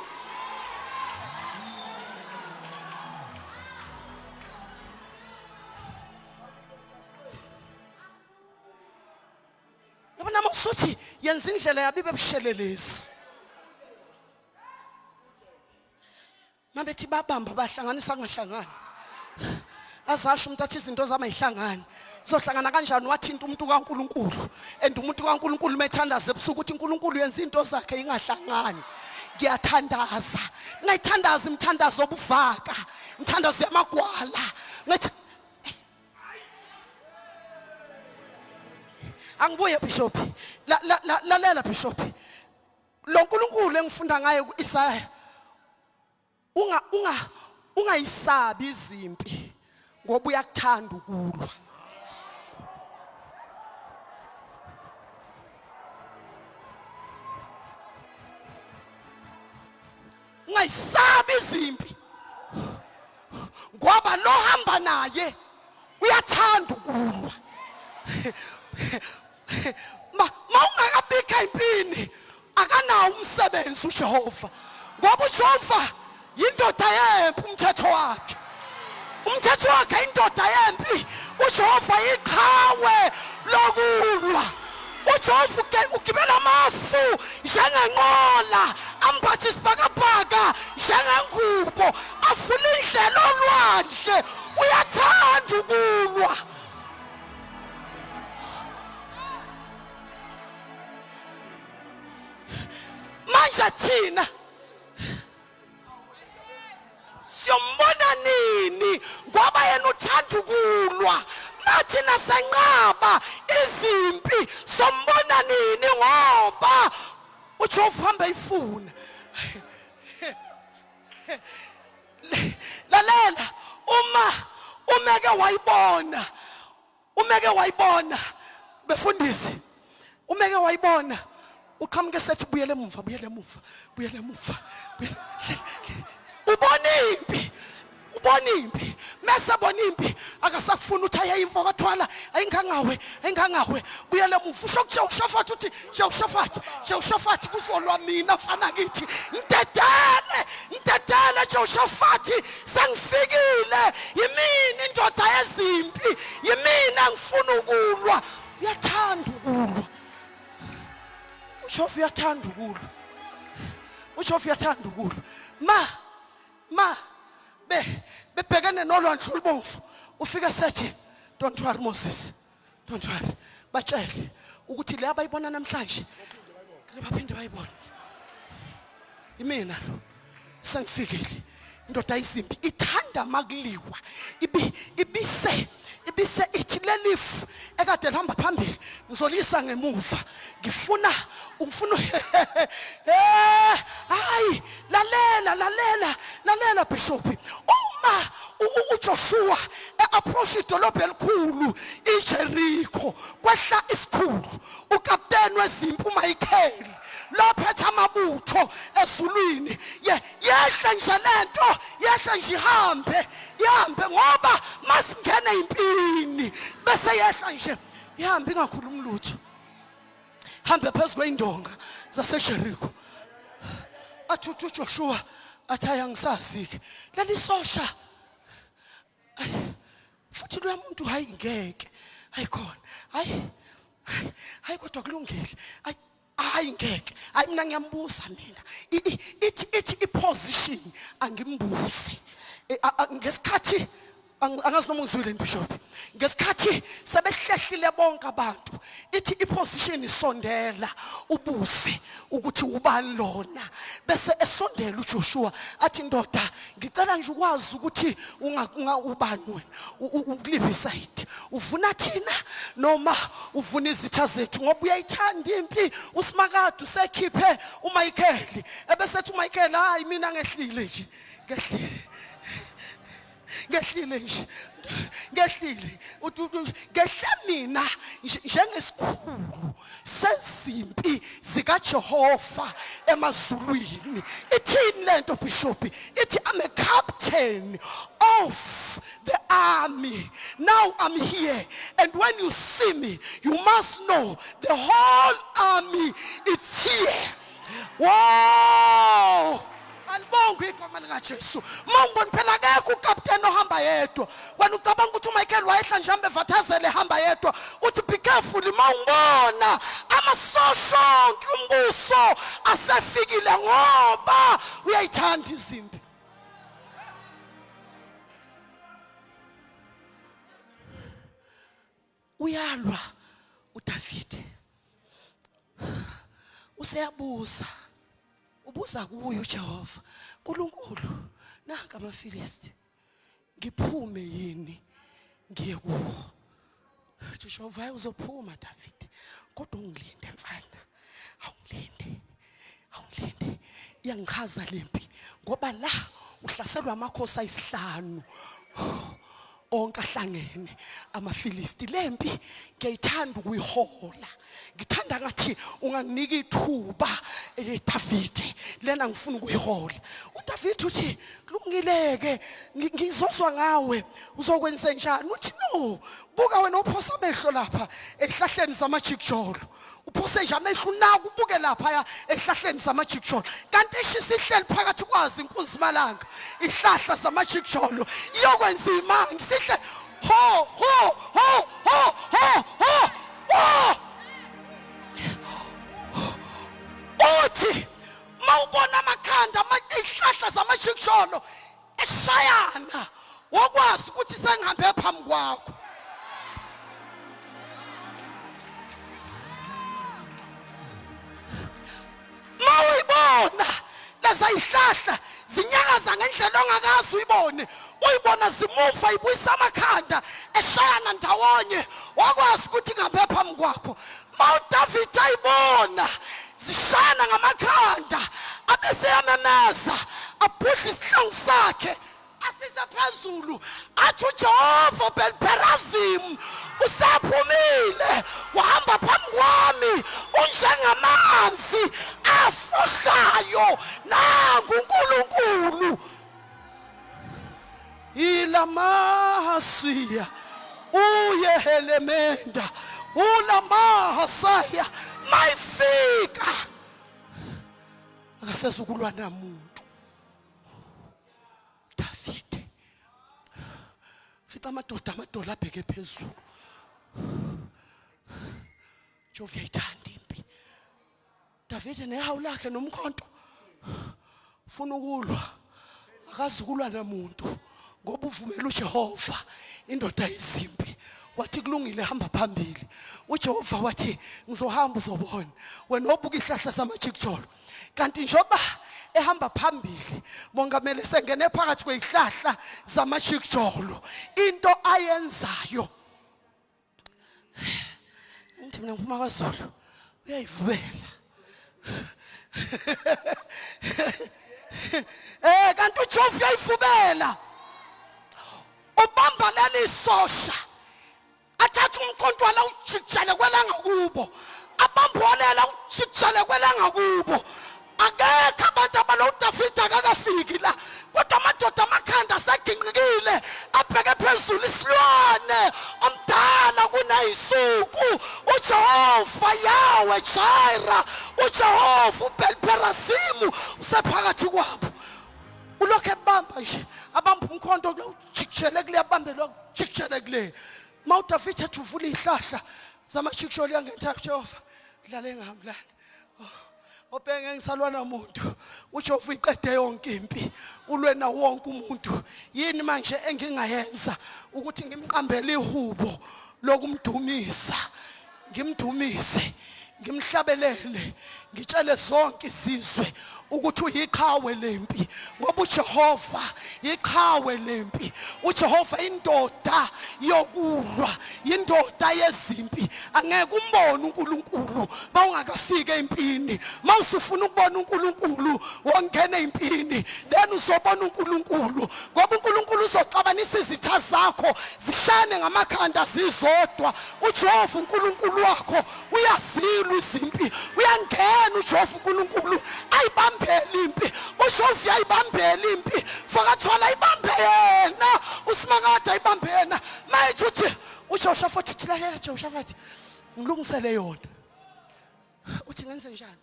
Yabona mawusuthi yenza indlela yabo ibe bushelelezi. Mabethi babamba bahlanganisa kungahlangani. Azasho umuntu athi izinto zami ayihlangani. Zohlangana kanjani wathinta umuntu kaNkuluNkulu. And umuntu kaNkuluNkulu methandaza ebusuku uthi uNkulunkulu yenza into zakhe ingahlangani. Ngiyathandaza. Ngayithandaza imithandazo obuvaka, imithandazo yamagwala. Ngathi angibuye bishop. Lalela bishop. Lo nkulunkulu engifunda ngaye kuIsaya unga unga ungayisabi izimpi ngoba uyakuthanda ukulwa. Ungayisabi izimpi ngoba lo hamba naye uyathanda ukulwa. Ma mawungakabikho empini akanawo umsebenzi uJehova, ngoba uJehova yindoda yempi, umthetho wakhe, umthetho wakhe indoda yempi. uJehova iqhawe lokulwa. uJehova ugibela amafu njengenqola, ambathe isibhakabhaka njengengubo, avule indlela olwandle. Uyathanda ukulwa. Manje thina siyombona nini? Ngoba yena uthanda ukulwa, mathina senqaba izimpi sombona nini? Ngoba uJehova uhamba eyifuna. Lalela, uma umeke wayibona, umeke wayibona befundisi, umeke wayibona uqhamuke sethi buyele emuva, buyele emuva, buyele emuva, buyele. Ubona impi. Ubona impi, mese bona impi akasafuni ukuthi aye imfo kathwala ayingangawe ayingangawe buyele emuva. Usho kuJehoshafati uthi Jehoshafati Jehoshafati kuzolwa mina mfana kithi ngidedele ngidedele Jehoshafati sengifikile yimina indoda yezimpi yimina ngifuna ukulwa. Uyathanda ukulwa uJehova, uyathanda ukulwa uJehova, uyathanda ukulwa. Ma be bebhekene nolwandle olubomvu ufike sethi don't worry Moses, don't worry, batshele ukuthi le abayibona namhlanje ke baphinde bayibone. Imina lo sengifikile. Indoda izimpi ithanda makuliwa ibi ibise ibise ithi lelifu ekade lihamba phambili ngizolisa ngemuva ngifuna ungifuna. Eh hayi, lalela lalela lalela bishop, uma uJoshua eapproach idolobha elikhulu iJericho kwehla isikhulu ukapteni wezimpi uMichael lophethe amabutho ezulwini. Ye yehla nje lento, yehla nje ihambe ihambe ngoba masingene impini bese yehla nje ihambe ingakhulumi lutho, hambe phezu kweyindonga zaseJericho. Athi uthi uJoshua athi ayangisazi-ke leli sosha futhi loya muntu, hayi ngeke, hayi khona, hayi hayi hayi, kodwa kulungile, hayi hayi ngeke, hayi mina ngiyambuza mina. Ithi iposition angimbuzi. Ngesikhathi angazi noma ungizwile bishop, ngesikhathi sebehlehlile bonke abantu ithi iposition isondela ubuze ukuthi ubani lona, bese esondela uJoshua athi ndoda ngicela nje ukwazi ukuthi unga ubani wena, ukuliphi side, uvuna thina noma uvuna izitha zethu, ngoba uyayithanda impi. Usimakade usekhiphe uMichael ebesethi uMichael hayi mina ngehlile nje, ngehlile ngehlile nje, ngehlile ngehle mina njengesikhulu sezimpi zikaJehova emazulwini. Ithini lento bishop? Ithi I'm a captain of the army. Now I'm here, and when you see me you must know the whole army is here. Wow, alibongwe igama likaJesu. Mawungibona phela akekho ukapteni ohamba yedwa. Wena ucabanga ukuthi uMichael wayehla nje hambe evathazele ehamba yedwa? Uthi be careful, mawungibona amasosha onke umbuso asefikile ngoba uyayithanda izimpi. Uyalwa uDavide, useyabuza, ubuza kuye uJehova uNkulunkulu, nanka amaFilisti, ngiphume yini ngiye kuwo? Jehova, hayi uzophuma Davide, kodwa ungilinde mfana, awungilinde awungilinde, iyangichaza lempi ngoba la uhlaselwa amakhosi ayisihlanu onke ahlangene amaFilisti. Lempi ngiyayithanda ukuyihola, ngithanda ngathi unganginika ithuba Davide, lena ngifuna ukuyihola. uDavid uthi kulungileke, ngizozwa ngawe uzokwenza njani. Uthi no, buka wena uphosa amehlo lapha ehlahleni zamajikijolo, uphose nje amehlo unaka ubuke lapha ehlahleni zamajikijolo, kanti ishisa ihleli phakathi kwazo inkunzi malanga ihlahla zamajikijolo iyokwenza imanga sihle ho ho ho ho ho ho ho. Uthi mawubona amakhanda ihlahla zamajikijolo eshayana wokwazi ukuthi sengihambe phambi kwakho. Mawuyibona leza ihlahla zinyakaza ngendlela ongakazi uyibone, uyibona zimuva ibuyisa amakhanda eshayana ndawonye, wakwazi ukuthi ngihambe phambi kwakho. Ma uDavid ayibona zishayana ngamakhanda abese yamemeza abhudla isihlangu sakhe asise phezulu athi uJehova Belperazim usaphumile wahamba phambi kwami unjengamanzi afohlayo, nangu uNkulunkulu. Ilamasiya uyehelemenda ulamahasaya mayifika akasezukulwa namuntu. Davide fica amadoda amadola abheke phezulu. Jehova uyayithanda impi. Davide nehawu lakhe nomkhonto ufuna ukulwa, akazukulwa namuntu ngoba uvumela uJehova indoda izimpi. Wathi kulungile, hamba phambili. UJehova wathi ngizohamba uzobona wena obuka ihlahla samajikijolo. Kanti njengoba ehamba phambili mongameli sengene phakathi kwezihlahla zamajikijolo, into ayenzayo ngithi mina ngiphuma kwaZulu uyayivubela. Kanti uJehova uyayivubela, ubamba leli sosha athathe umkhonto wala ujikijele kwelangakubo, abambolela ujikijele kwelangakubo. Akekho abantu abalo uDavide akakafiki la, kodwa amadoda amakhanda aseginqikile abheke phezulu. Isilwane omdala kuneyisuku uJehova Yahweh Jireh, uJehova uBelperasimu usephakathi kwabo. Ulokhu ebamba nje, abamba umkhonto ujikijele kule, abambe lo jikijele kule. Ma uDavide ethi uvula izihlahla zamajikijolo yangenhla, Jehova dlale ngami lana obheke ngisalwa namuntu. uJehova uyiqede yonke impi, ulwe nawo wonke umuntu. Yini manje engingayenza ukuthi ngimqambele ihubo lokumdumisa, ngimdumise, ngimhlabelele, ngitshele zonke izizwe ukuthi uyiqhawe lempi, ngoba uJehova iqhawe lempi. uJehova indoda yokulwa, indoda yezimpi. Angeke umbone uNkulunkulu mawungakafiki empini. Mawusufuna ukubona uNkulunkulu wongena empini, then uzobona uNkulunkulu, ngoba uNkulunkulu uzoxabanisa izitha zakho zishane ngamakhanda zizodwa. uJehova uNkulunkulu wakho uyazilwa izimpi, uyangena uJehova uNkulunkulu ayibambele impi. uJehova uyayibambela impi, fakathwala ayibambe yena, uSimakade ayibambe yena. Mayithi uthi uJehoshafati, uthi lalela Jehoshafati, ngilungisele yona. Uthi ngenze njani?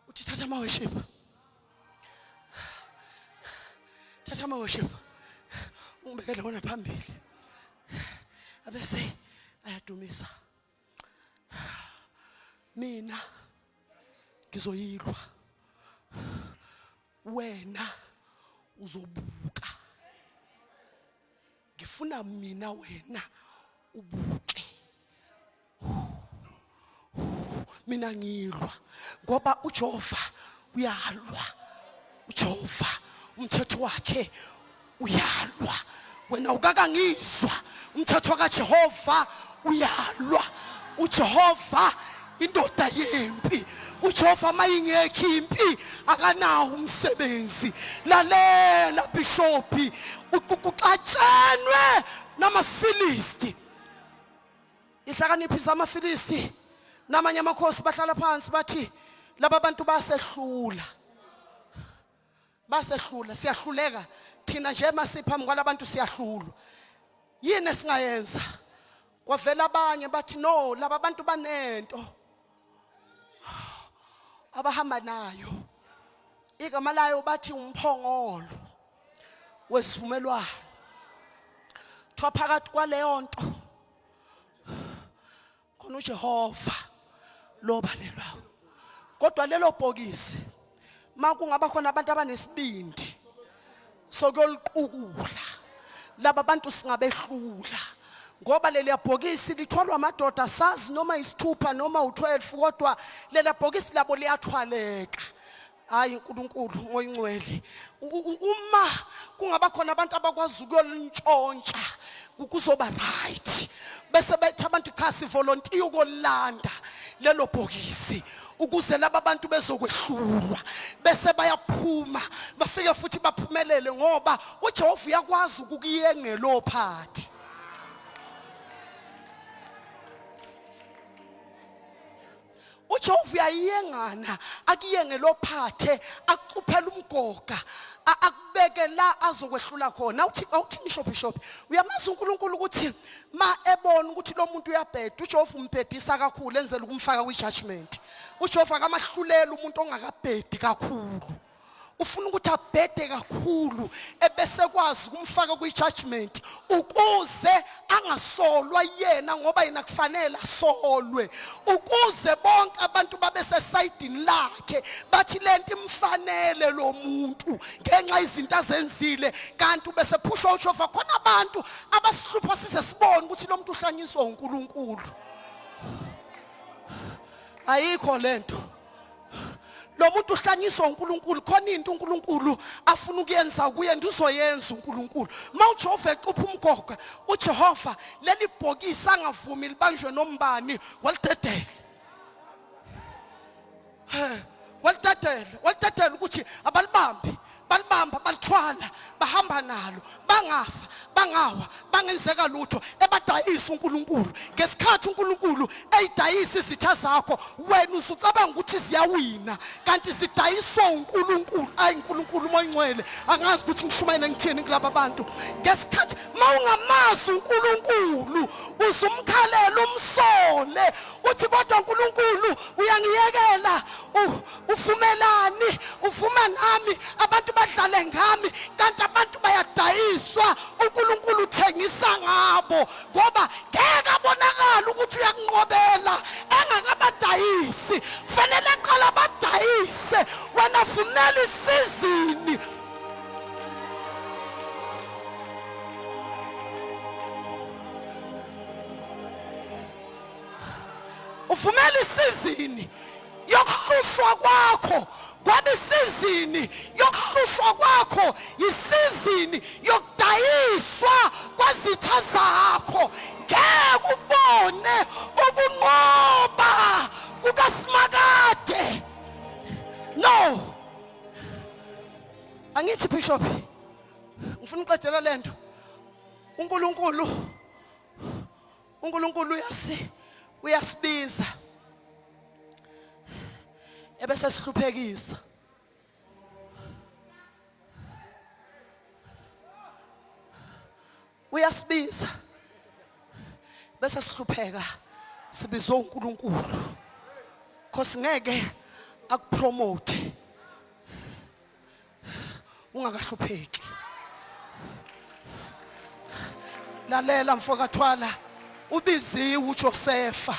Uthi thatha ama-worship, thatha ama-worship ungibekele wona phambili, abese ayadumisa, mina ngizoyilwa, wena uzobuka. Ngifuna mina wena ubuke mina ngilwa, ngoba uJehova uyalwa. uJehova umthetho wakhe uyalwa. Wena ukakangizwa, umthetho kaJehova uyalwa. uJehova indoda yempi. uJehova mayingekho impi akanawo umsebenzi. Lalela bishophi, kuxatshenwe namaFilisti, ihlakaniphi zamaFilisti namanye amakhosi bahlala phansi bathi laba bantu basehlula, basehlula, siyahluleka thina nje masiphambi kwalabantu siyahlulwa. Yini esingayenza? Kwavela abanye bathi no, laba bantu banento abahamba nayo, igama layo bathi umphongolo wesivumelwano. Kuthiwa phakathi kwaleyo nto khona uJehova lobalelwayo, kodwa lelo bhokisi makungaba khona abantu abanesibindi sokuyoliqukula laba bantu singabehlula, ngoba leliya bhokisi lithwalwa amadoda sazi noma isithupha noma u12, kodwa leliya bhokisi labo liyathwaleka. Hayi uNkulunkulu ngoyingcwele, uma kungaba khona abantu abakwazi ukuyolintshontsha kuzoba right, bese bethi abantu cha sivolontiya ukolanda lelo bhokisi ukuze laba bantu bezokwehlulwa, bese bayaphuma bafike futhi baphumelele, ngoba uJehova uyakwazi ukukuyengelo phathi. uJehova uyayengana akuyenge lophathe akucuphela umgoga akubeke la azokwehlula khona. Awuthi awuthi ngisho bishop, uyamazi uNkulunkulu ukuthi ma ebona ukuthi lo muntu uyabheda, uJehova umbhedisa kakhulu enzela ukumfaka kwi-judgment. uJehova akamahlulela umuntu ongakabhedi kakhulu, ufuna ukuthi abhede kakhulu ebese kwazi ukumfaka kwi-judgment ukuze angasolwa yena, ngoba yena kufanele asolwe, ukuze bonke abantu babe sesayidini lakhe bathi lento imfanele lo muntu ngenxa izinto azenzile. Kanti ubese phushwa uJehova. Khona abantu abasihlupha size sibone ukuthi lo muntu uhlanyiswa uNkulunkulu. Ayikho lento, lo muntu uhlanyiswa uNkulunkulu. Khona into uNkulunkulu afuna ukuyenza kuye, uzoyenza uNkulunkulu. Uma uJehova ecupha umgoga, uJehova leli bhokisi angavumi libanjwe nombani, walidedela, walidedela, walidedela ukuthi abalibambi, balibamba, balithwala, bahamba nalo, bangafa, bangawa, bangenzeka lutho. Ebadayisa uNkulunkulu. Ngesikhathi uNkulunkulu eyidayisa izitha zakho, wena usucabanga ukuthi ziyawina, kanti zidayiswa uNkulunkulu. Ayi, uNkulunkulu uMoya Ingcwele, angazi ukuthi ngishumayele ngithini kulaba bantu. Ngesikhathi mawungamazi uNkulunkulu, uzumkhalela, umsole, uthi kodwa uNkulunkulu uyangiyekela, uvumelani, uvuma nami abantu badlale ngami, kanti abantu bayadayiswa, uNkulunkulu uthengisa ngabo, ngoba ngeke abonakala ukuthi uyakunqobela engakabadayisi. Kufanele aqala abadayise. Wena vumela isizini. Uvumela isizini yokuhlushwa kwakho, ngoba isizini yokuhlushwa kwakho isizini yokudayiswa kwazitha zakho. Ngeke ukubone ukunqoba kukaSimakade. No, angithi bishop, ngifuna uqedela lento. uNkulunkulu, uNkulunkulu uyasi uyasibiza ebese sihluphekisa. Uyasibiza bese sihlupheka, sibizwe uNkulunkulu, cause ngeke akupromote ungakahlupheki. Lalela mfokathwala, ubiziwe uJosefa,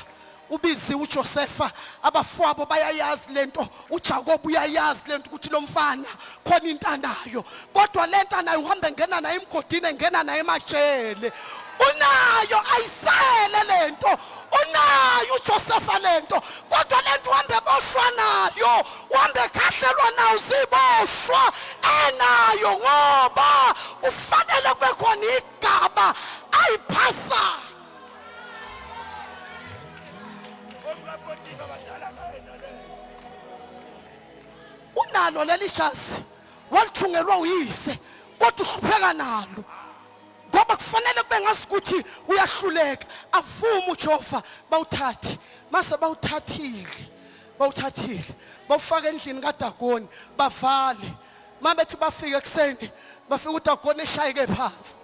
ubiziwe uJosefa. Abafowabo bayayazi lento, uJakob uyayazi lento ukuthi lo mfana khona into anayo, kodwa lento anayo uhambe ngena naye emgodini, engena naye emajele, unayo, ayisele lento unayo uJosefa lento, kodwa lento uhambe boshwa nayo, uhambe khahlelwa nayo, ziboshwa enayo, ngoba kufanele kube khona igaba ayiphasayo. Unalo leli jazi, walithungelwa uyise, kodwa uhlupheka nalo ngoba kufanele kube ngazi ukuthi uyahluleka. Avume uJehova, bawuthathe. Mase bawuthathile, bawuthathile, bawufaka endlini kaDagoni, bavale. Mabethi bafike ekuseni, bafika uDagoni eshayeke phansi.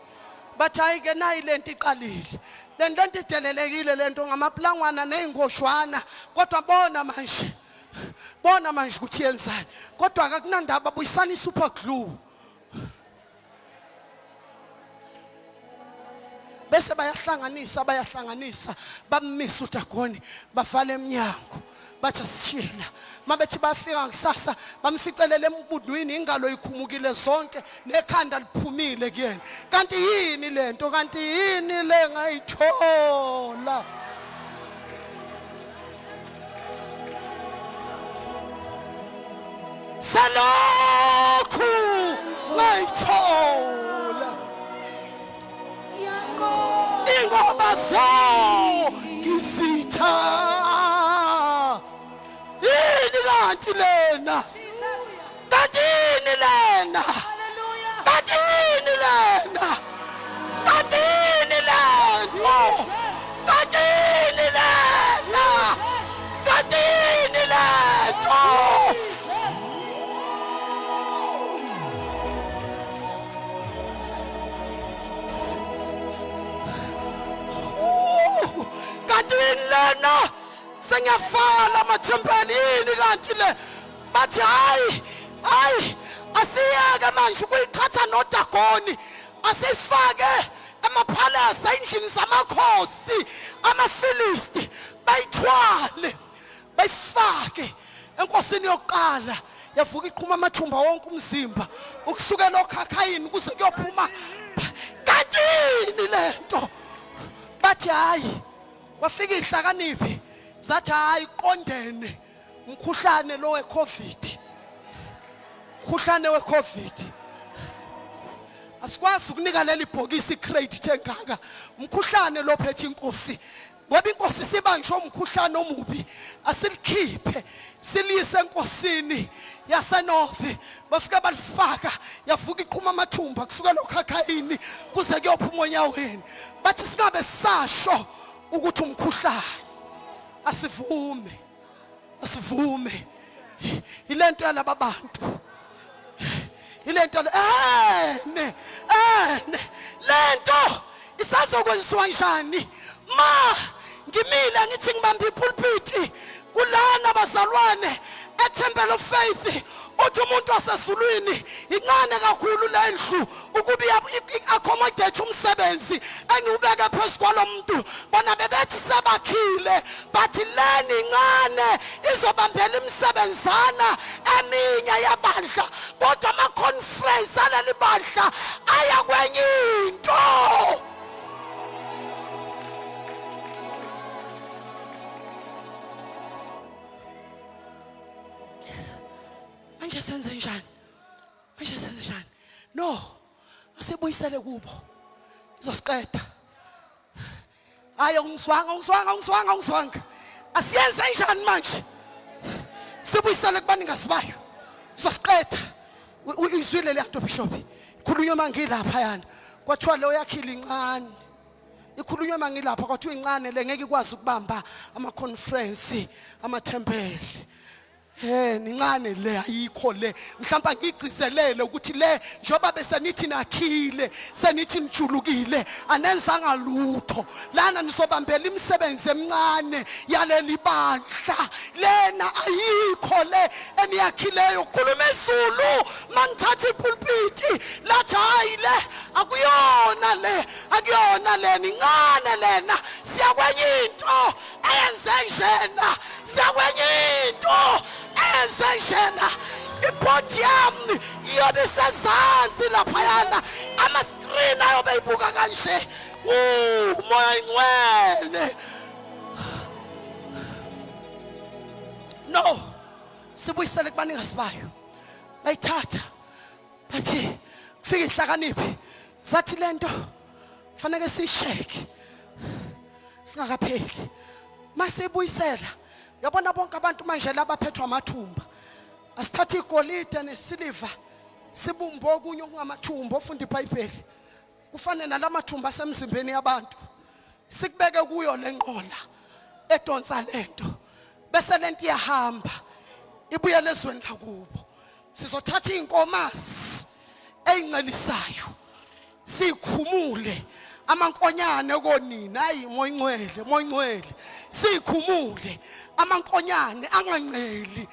Bathi hayi ke, nayi lento iqalile, lento lento idelelekile, lento ngamaplangwana nezingoshwana, kodwa bona manje, bona manje ukuthi yenzani. Kodwa akakunandaba, buyisana i-super glue, bese bayahlanganisa, bayahlanganisa, bamisa uDagoni, bavala emnyango, bathi asishiyela. Mabethi bafika kusasa, bamficelela embundwini, ingalo ikhumukile zonke nekhanda liphumile kuyena. Kanti yini lento? Kanti yini le ngayithola? Selokhu ngayithola ingoba zongizitha, yini kanti lena? Kanti yini lena? Kanti yini lena? Kanti yini lento? Kanti yini lena? Kanti yini? Lena sengiyavala amathempeli yini kanti le? Bathi hayi hayi, asiyeke manje ukuyiqhatha noDagoni, asifake emaphalasa endlini zamakhosi amaFilisti, bayithwale bayifake enkosini yokuqala. Yavuka iqhuma amathumba wonke umzimba ukusukela okhakhayini kuze kuyophuma. Kanti yini lento? Bathi hayi, kwafika ihlakaniphi zathi hayi, qondene umkhuhlane lo weCovid, mkhuhlane weCovid, asikwazi ukunika leli bhokisi icredit engaka, umkhuhlane lo phethe inkosi, ngoba inkosi sibanjwe umkhuhlane omubi, asilikhiphe siliyise enkosini yaseNorth. Bafike balifaka, yavuka iqhuma amathumba kusukela okhakhayini kuze kuyophuma onyaweni. Bathi singabe sasho ukuthi umkhuhlane, asivume, asivume ilento yalaba bantu, ilento ene ene lento isazokwenziwa njani? Ma ngimile ngithi ngibamba ipulpiti kulana bazalwane eTemple of Faith, uthi umuntu wasezulwini incane kakhulu lendlu ukuba i-accommodate umsebenzi engiwubeke phezu kwalo muntu. Bona bebethi sebakhile, bathi leni incane, izobambela imisebenzana eminye yebandla, kodwa ama-conference aleli bandla aya kwenye into. Manje senze njani? Manje senze njani? No, asibuyisele kubo, izosiqeda. Hayi, ungizwanga, ungizwanga, ungizwanga, ungizwanga. Asiyenze njani manje? Sibuyisele kubanikazi bayo, izosiqeda. Izwile le nto, bishop, ikhulunywa mangilapha yana, kwathiwa leyo yakhile incane. Ikhulunywa mangilapha, kwathiwa incane le, ngeke ikwazi ukubamba ama-conference amathempeli. He, nincane le, ayikho le. Mhlawumbe angigcizelele ukuthi le, njengoba bese nithi nakhile, senithi nijulukile, anenzanga lutho lana, nisobambela imisebenzi emincane yaleli bandla. Lena ayikho le eniyakhileyo. Khuluma izulu mangithatha ipulpiti, lathi hayi, le akuyona, le akuyona, le nincane lena, siyakwenye into eyenze njena, siyakwenye into eyenze njena. Ipodium iyobe isezansi laphayana, ama-screen ayobe ibuka kanje. Umoya ingcwele, no, sibuyisele kubanikazi bayo. Bayithatha, bathi kufika ihlakaniphi sathi lento faneke siyisheke singakapheli. Masiyibuyisela, yabona bonke abantu manje labaphethwa amathumba, asithathe igolide nesiliva sibumbe okunye okungamathumba. Ofunda iBhayibheli, kufane nalamathumba asemzimbeni yabantu, sikubeke kuyo lenqola edonsa lento, bese lento iyahamba ibuyele ezweni lakubo. Sizothatha izinkomazi ezincelisayo, sikhumule amankonyane konina. Hayi, moyingcwele, moyingcwele, sikhumule amankonyane anganceli,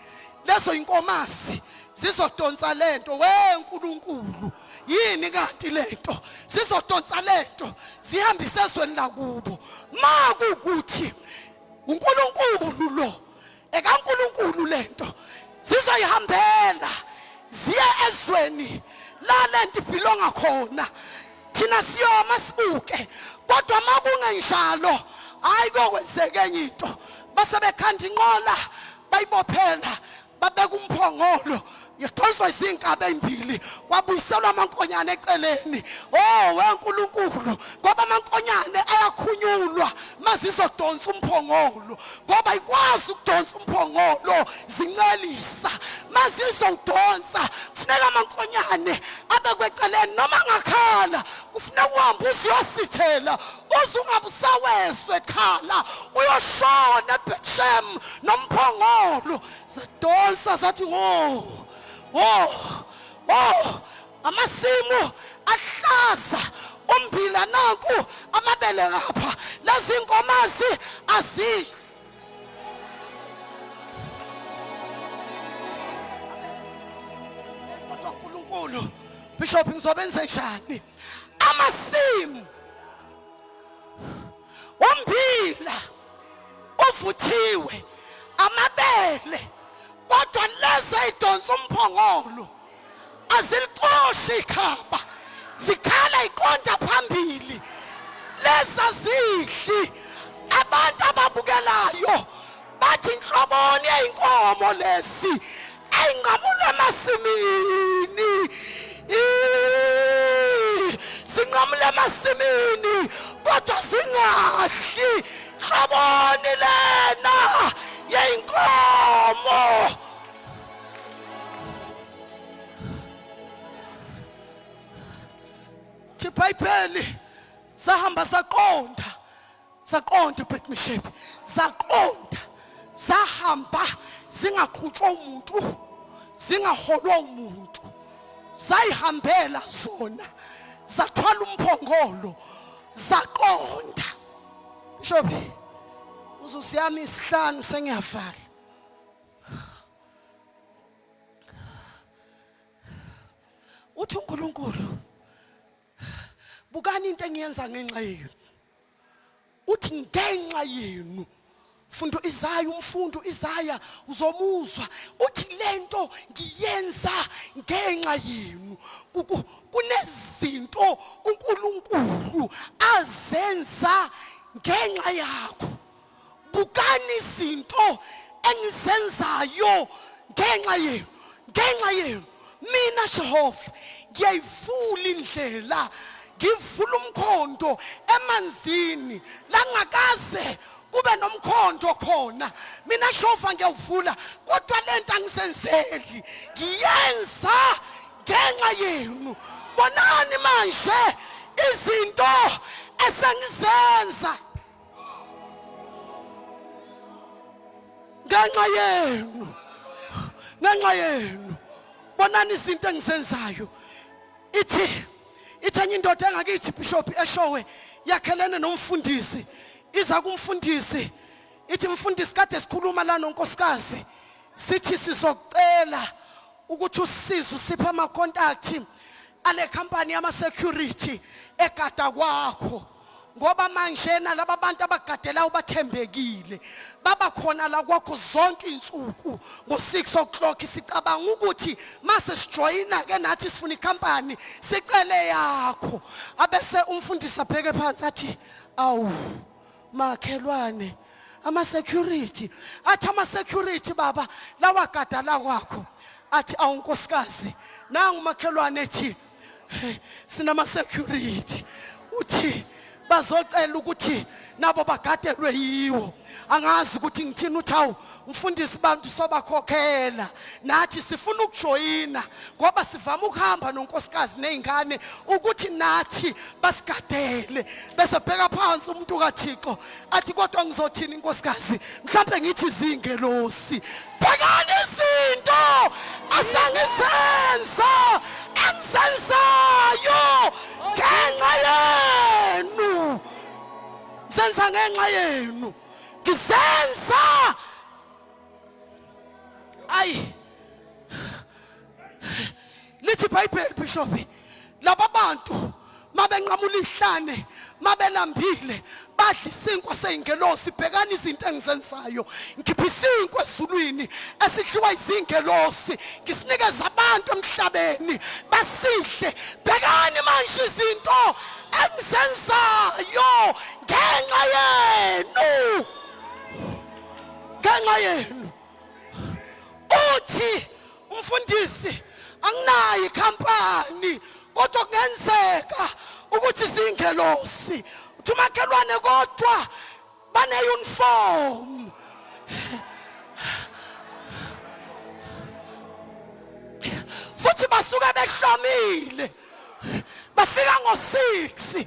lezo inkomazi zizodonsa lento. We nkulunkulu, yini kanti lento? Zizodonsa lento zihambise ezweni lakubo. Makukuthi uNkulunkulu lo, ekaNkulunkulu lento, zizoyihambela ziye ezweni la lento ibhilonga khona. Thina siyoma sibuke, kodwa makungenjalo, hayi, kokwenzeka enye into. Base bekhanda inqola, bayibophela, babeka umphongolo, yadonswa izinkabi ezimbili, kwabuyiselwa amankonyane eceleni. Oh weNkulunkulu, ngoba amankonyane ayakhunyulwa mazizodonsa umphongolo, ngoba ikwazi ukudonsa umphongolo, zincelisa. Mazizowudonsa kufuneka amankonyane abekwe eceleni, noma ngakhala kufuneka uhambe uzuyosithela, uze ungabusawezwe khala, uyoshona eBethlehem nomphongolo. Zadonsa, zathi wo wo wo, amasimu ahlaza, umbila nanku, amabele ngapha, lezi nkomazi azidli. uNkulunkulu, Bishop, ngizobenze njani? Amasimu umbila uvuthiwe, amabele, kodwa lezi eyidonsa umphongolo azilixoshi ikhaba, zikhala iqonda phambili. Leza zidli abantu ababukelayo bathi inhloboni yeyinkomo lesi ayinqamula emasimini, sinqamula emasimini kodwa singadli. Hloboni lena yeyinkomo. IBhayibheli sahamba saqonda, saqonda Bethmeshep, saqonda sahamba, zingaqhutshwa umuntu, zingaholwa umuntu, zayihambela zona, zathwala umphongolo, zaqonda. Bishop, uzusiyami isihlanu sengiyavala. Uthi uNkulunkulu, bukani into engiyenza ngenxa yenu. Uthi ngenxa yenu. Mfundo Isaya, umfundo Isaya uzomuzwa uthi lento ngiyenza ngenxa yenu. Kunezinto uNkulunkulu azenza ngenxa yakho. Bukani izinto engizenzayo ngenxa yenu, ngenxa yenu. Mina Jehova ngiyayivula indlela, ngivula umkhondo emanzini langakaze kube nomkhondo khona. Mina Jehova ngiyawuvula, kodwa lento angisenzeli, ngiyenza ngenxa yenu. Bonani manje izinto esengizenza ngenxa yenu, ngenxa yenu. Bonani izinto engizenzayo. Ithi ithi enye indoda engakithi, Bishop, eshowe, yakhelene nomfundisi, iza kumfundisi ithi, mfundisi, kade sikhuluma la nonkosikazi, sithi sizokucela ukuthi usisize usiphe ama-contact ale company yama-security egada kwakho, ngoba manjena laba bantu abagadelayo bathembekile, baba khona la kwakho zonke insuku ngo-6 o'clock. Sicabanga ukuthi mase sijoyina ke nathi sifuna ikhampani, sicele yakho. Abese umfundisi abheke phansi athi, awu makhelwane, ama-security. Athi, ama-security baba lawagada la kwakho. Athi, awu nkosikazi, nangu umakhelwane ethi sinama-security, uthi bazocela ukuthi nabo bagadelwe yiwo, angazi ukuthi ngithini. Uthi, awu mfundisi, bantu sobakhokhela nathi sifuna ukujoyina, ngoba sivama ukuhamba nonkosikazi nezingane, ukuthi nathi basigadele. Bese bheka phansi umuntu kaThixo athi, kodwa ngizothini inkosikazi? Mhlawumbe ngithi zingelosi. Bhekani izinto asengizenza, engizenzayo ngenxa yenu, ngizenza ngenxa yenu, ngizenza. Ayi, lithi iBhayibheli, Bishop, laba bantu mabenqamula ihlane, mabelambile, badla isinkwa seyingelosi. Bhekani izinto engizenzayo, ngikhipha isinkwa ezulwini esidliwa izingelosi, ngisinikeza abantu emhlabeni basihle. Bhekani manje izinto engizenzayo ngenxa yenu, ngenxa yenu. Uthi umfundisi, anginayo ikhampani, kodwa kungenzeka ukuthi zingelosi. Uthi umakhelwane, kodwa bane-uniform futhi basuke behlomile, bafika ngo-6,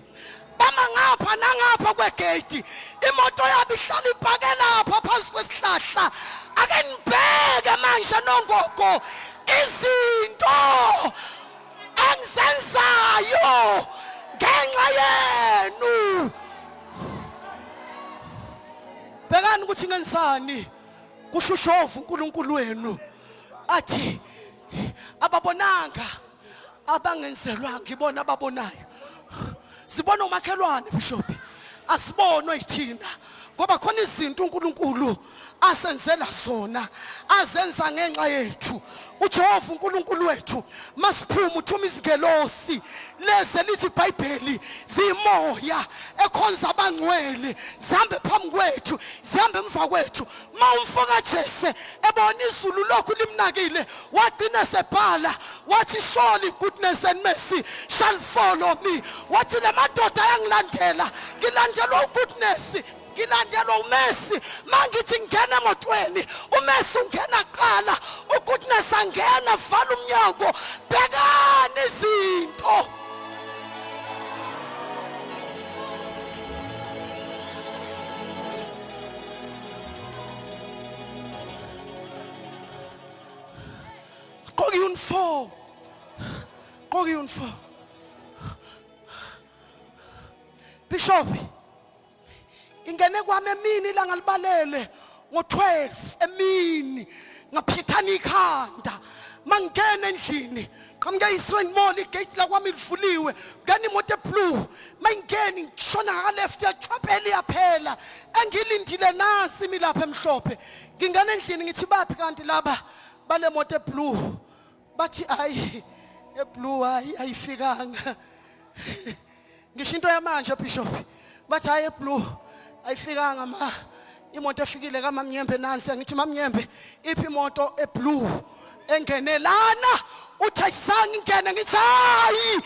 bama ngapha nangapha kwegate, imoto yabo ihlala ibhake lapha phansi kwesihlahla. Ake nibheke manje nongogo izinto engizenzayo ngenxa yenu. Bhekani ukuthi ngenzani, kusho uShovu uNkulunkulu wenu. Athi ababonanga. Abangenzelwanga ibona ababonayo. Sibona umakhelwane bishop. Asibonwe yithina ngoba khona izinto uNkulunkulu asenzela zona azenza ngenxa yethu. uJehova uNkulunkulu wethu masiphuma uthuma izingelosi lezi elithi iBhayibheli zimoya ekhonza abangcwele zihambe phambi kwethu zihambe emva kwethu. Ma umfo kaJese ebona izulu lokhu limnakile wagcina sebhala wathi surely goodness and mercy shall follow me. Wathi le madoda ayangilandela, ngilandelwa ugoodness, ngilandelwa uMessi. Mangithi ngena emotweni uMessi ungena kuqala, ugoodness angena vala umnyango. Bhekani izinto. Gqoka i-uniform, gqoka i-uniform. Bishop ingene kwami emini ilanga libalele ngo-12 emini, ngaphithana ikhanda. Mangena endlini qhamuke i-Strand Mall, igate lakwami livuliwe, ngena imoto eblue. Mayingeni ngishona ngaka-left, yachwaphela iyaphela. Engilindile nansi imi lapha emhlophe. Ngingena endlini ngithi baphi kanti laba bale moto eblue? Bathi hayi, eblue hayi ayifikanga. Ngisho into yamanje bishop, bathi hayi eblue ayifikanga ma, imoto efikile kaMamnyembe nansi. Ngithi Mamnyembe iphi imoto eblue engene lana? Uthi ayizange ingene. Ngithi hayi,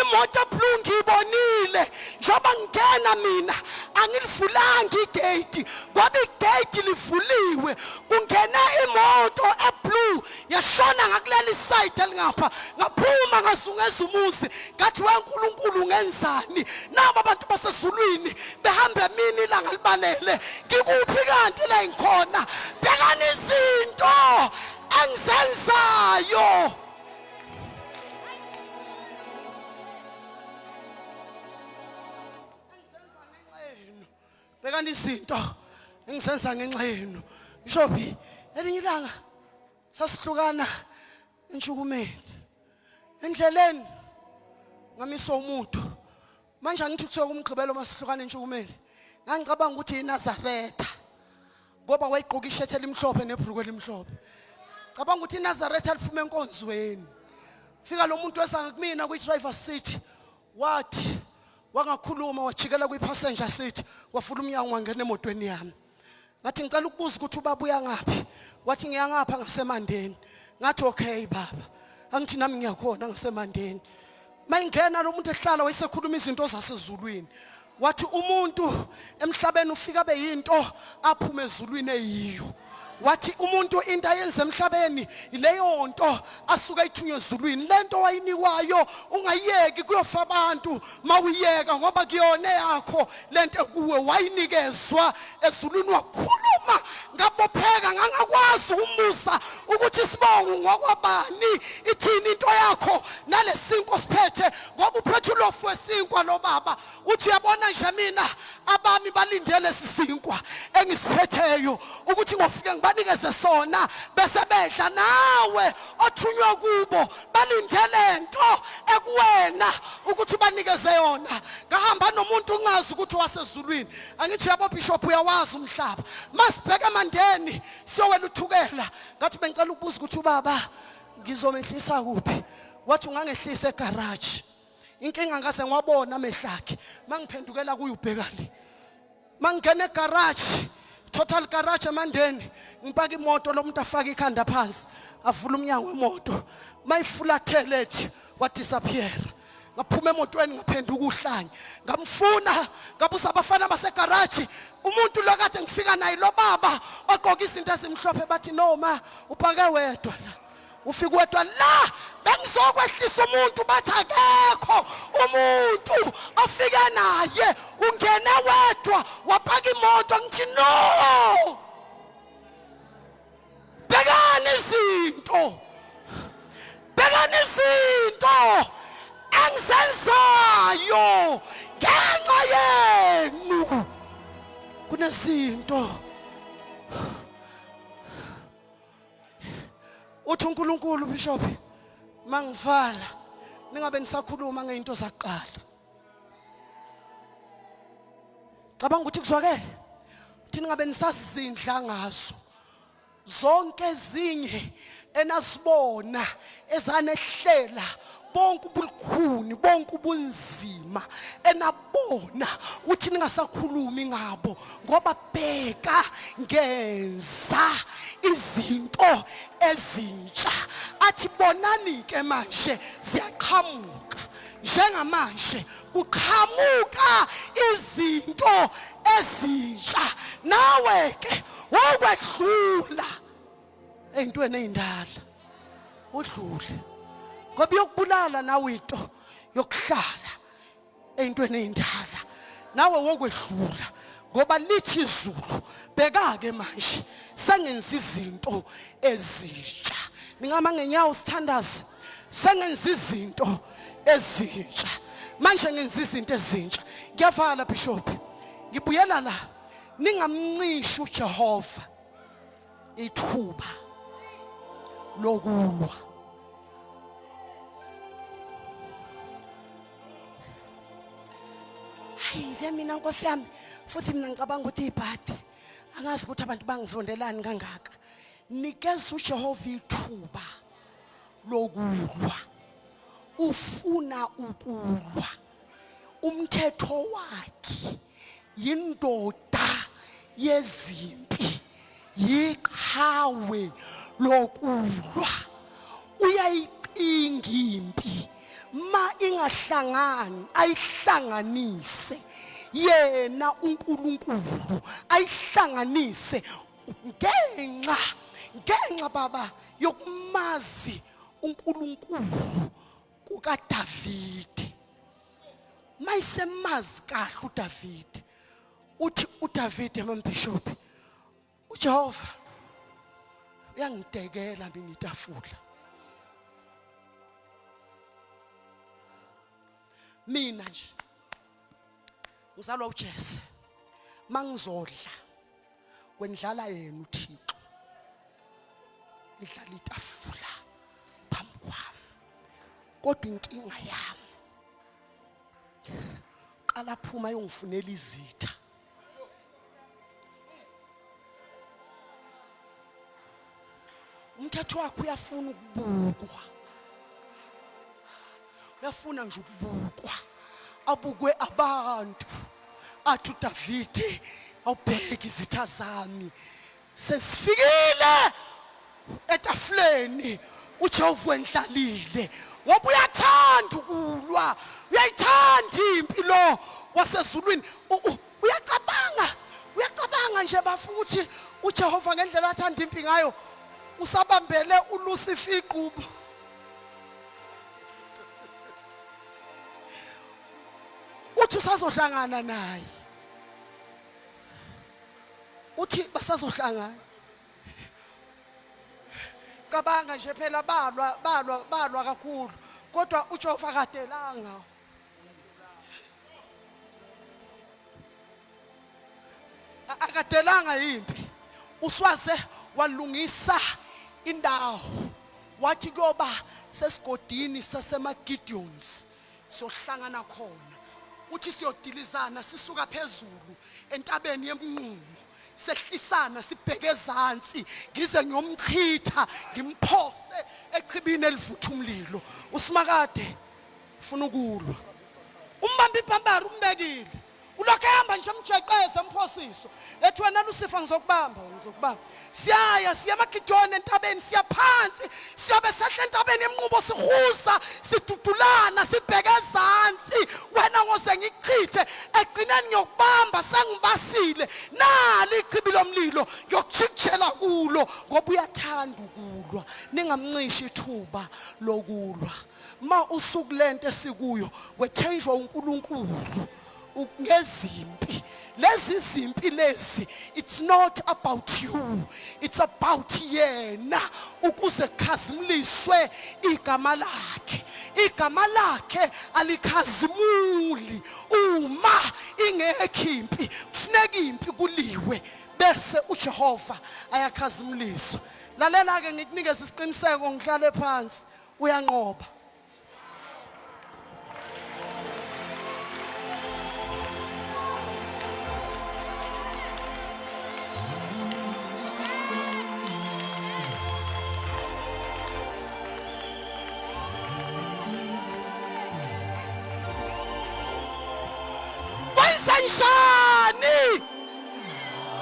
imoto eblue ngiyibonile njengoba ngingena mina, angilivulanga igate ngoba igate livuliwe. Kungena imoto eblue yashona ngakuleli side elingapha. Ngaphuma ngazungeza umuzi ngathi weNkulunkulu ngenzani? Nabo abantu basezulwini behamba emini ilanga libalele, ngikuphi kanti la ngikhona? Bhekani izinto engizenzayo. Bhekani izinto engizenza ngenxa yenu. Bishop, elinye ilanga sasihlukana entshukumeni endleleni, ngamiswa umuntu. Manje angithi kuthiwa kumgqibelo masihlukana entshukumeni, ngangicabanga ukuthi iNazaretha ngoba wayegqoka ishethi elimhlophe nebhruku elimhlophe, cabanga ukuthi iNazaretha liphuma enkonzweni. Fika lo muntu weza kumina kwi-driver seat, wathi wangakhuluma wajikela kwi-passenger seat, wavula umnyango wangena emotweni yami. Ngathi ngicela ukubuza ukuthi ubaba uya ngaphi? Wathi ngiya ngapha ngasemandeni. Ngathi okay baba, angithi nami ngiyakhona ngasemandeni. Mayingena lo muntu ehlala wayesekhuluma izinto zasezulwini. Wathi umuntu emhlabeni ufika abe yinto aphume ezulwini eyiyo. Wathi umuntu into ayenza emhlabeni leyo nto asuke ayithunywe ezulwini. Lento wayinikwayo ungayiyeki, kuyofa abantu mawuyeka, ngoba kuyona yakho lento ekuwe wayinikezwa ezulwini. Wakhuluma ngabopheka, ngangakwazi ukumbuza ukuthi sibongo ngokwabani, ithini into yakho nalesinkwa siphethe, ngoba uphethe ulofu wesinkwa lo baba. Uthi uyabona nje mina abami balindele sisinkwa engisiphetheyo ukuthi ngofike ngibanikeze sona bese bedla. Nawe othunywe kubo balindele nto ekuwena ukuthi ubanikeze yona. Ngahamba nomuntu ungazi ukuthi wasezulwini. Angithi uyabo bishop, uyawazi umhlaba. Masibheke emandeni siyowela uthukela. Ngathi bengicela ukubuza ukuthi ubaba ngizomehlisa kuphi? Wathi ungangehlisa egarage. Inkinga ngaze ngiwabona amehlo akhe mangiphendukela kuye ubheka le. Mangingena egarage, total garage emandeni, ngipaka imoto, lo muntu afake ikhanda phansi avula umnyango wemoto, mayifulathele ethi wadisappear. Ngaphuma emotweni ngaphenduka uhlanya, ngamfuna, ngabuza abafana basegaraji, umuntu lo kade ngifika naye lo baba ogqoka izinto ezimhlophe. Bathi noma upake wedwa la, ufika wedwa la. Bengizokwehlisa umuntu, bathi akekho umuntu ofike naye, ungene wedwa wapaka imoto. Ngithi no, bhekani izinto, bhekani izinto engizenzayo ngenxa yenu. Kunezinto uthi uNkulunkulu bishop mangivala. Ningabe nisakhuluma ngeinto zakuqala. Cabanga ukuthi kuzwakele. Uthi ningabe nisazindla ngazo. Zonke ezinye enasibona ezanehlela bonke ubulikhuni bonke ubunzima enabona uthi ningasakhulumi ngabo ngoba bheka ngenza izinto ezintsha athi bonani ke manje ziyaqhamuka njengamanje kuqhamuka izinto ezintsha nawe ke wokwedlula ey'ntweni ey'ndala udlule ngoba iyokubulala nawe into yokuhlala ey'ntweni ey'ndala nawe wokwedlula ngoba lithi izulu bheka-ke manje sengenza izinto ezintsha ningama ngenyawo sithandaze sengenza izinto ezintsha manje ngenza izinto ezintsha ngiyavala bishop ngibuyela la ningamncishi uJehova ithuba lokulwa hayi ze mina nkosi yami futhi mina ngicabanga ukuthi ibhadi angazi ukuthi abantu bangizondelani kangaka nikeza uJehova ithuba lokulwa ufuna ukulwa umthetho wakhe yindoda yezimpi yiqhawe lokulwa uyayicinga impi ma ingahlangani ayihlanganise yena uNkulunkulu ayihlanganise ngenxa ngenxa baba yokumazi uNkulunkulu kukaDavide mayisemazi kahle uDavide uthi uDavide mambishop uJehova uyangidekela mina itafula mina nje ngizalwa uJese mangizodla kwendlala yena uThixo idlala itafula phambi kwami kodwa inkinga yami qala phuma yongifunela izitha umthetho wakhe uyafuna ukubukwa uyafuna nje ukubukwa abukwe abantu athi uDavide awubheke izitha zami sesifikile etafuleni uJehova wendlalile ngoba uyathanda ukulwa uyayithanda impi lo wasezulwini uyacabanga uyacabanga nje bafuthi uJehova ngendlela athanda impi ngayo usabambele uLucifer iqubu uthi usazohlangana naye uthi basazohlangana cabanga nje phela balwa balwa balwa kakhulu kodwa uJehova akadelanga akadelanga impi uswaze walungisa indawo wathi kuyoba sesigodini sasemaGideons siyohlangana khona uthi siyodilizana sisuka phezulu entabeni yemnqumo sehlisana sibheke ezansi ngize ngiyomchitha ngimphose echibini elivutha umlilo usimakade ufuna ukulwa umbamba ibhambara umbekile ulokhu ehamba nje emjeqeza emphosiso ethi wena Lucifer ngizokubamba ngizokubamba siyaya siya emagidiyoni entabeni siya phansi siyobe sehla entabeni emnqubo sihuza sidudulana sibheke ezansi wena ngoze ngikuchithe egcineni ngiyokubamba sengibasile nali ichibi lomlilo ngiyokujikijela kulo ngoba uyathanda ukulwa ningamncishi ithuba lokulwa ma usuku lento esikuyo wethenjwa uNkulunkulu ngezimpi lezi zimpi lezi it's not about you it's about yena ukuze kukhazimliswe igama lakhe igama lakhe alikhazimuli uma ingekho impi kufuneka impi kuliwe bese uJehova ayakhazimuliswa lalela ke ngikunikeze isiqiniseko ngihlale phansi uyanqoba. Kanjani?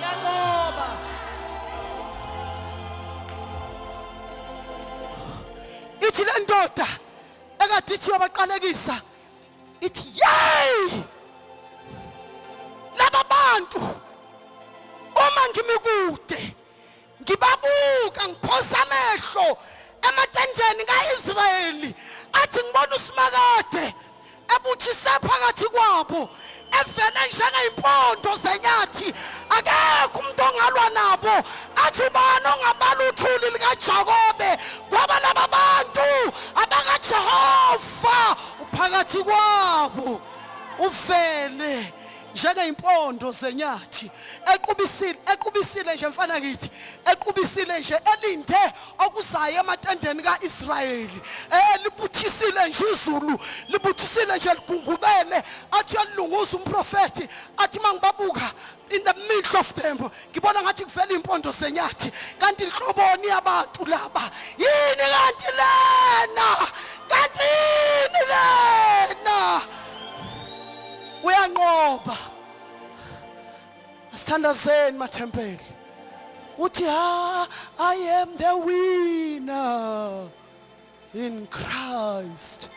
Yanqoba. Ithi le ndoda ekade ithi yobaqalekisa ithi yey, laba bantu uma ngimi kude ngibabuka ngiphosa amehlo ematendeni kaIsrayeli, athi ngibona uSimakade ebuthise phakathi kwabo evele njengeyimpondo zenyathi, akekho umuntu ongalwa nabo. Athi ubani ongabala uthuli likaJakobe, ngoba laba bantu abakaJehova, uphakathi kwabo uvele njengeyimpondo zenyathi, equbisile, equbisile nje mfana kithi, equbisile nje, elinde okuzayo ematendeni kaIsrayeli. Libuthisile nje izulu, libuthisile nje, ligungubele. Athi uyalunguza umprofeti, athi mangibabuka in the midst of them ngibona ngathi kuvela impondo zenyathi. Kanti inhloboni yabantu laba yini? Kanti lena, kanti yini lena? Uyanqoba. Asithandazeni mathempeli. Uthi ha, I am the winner in Christ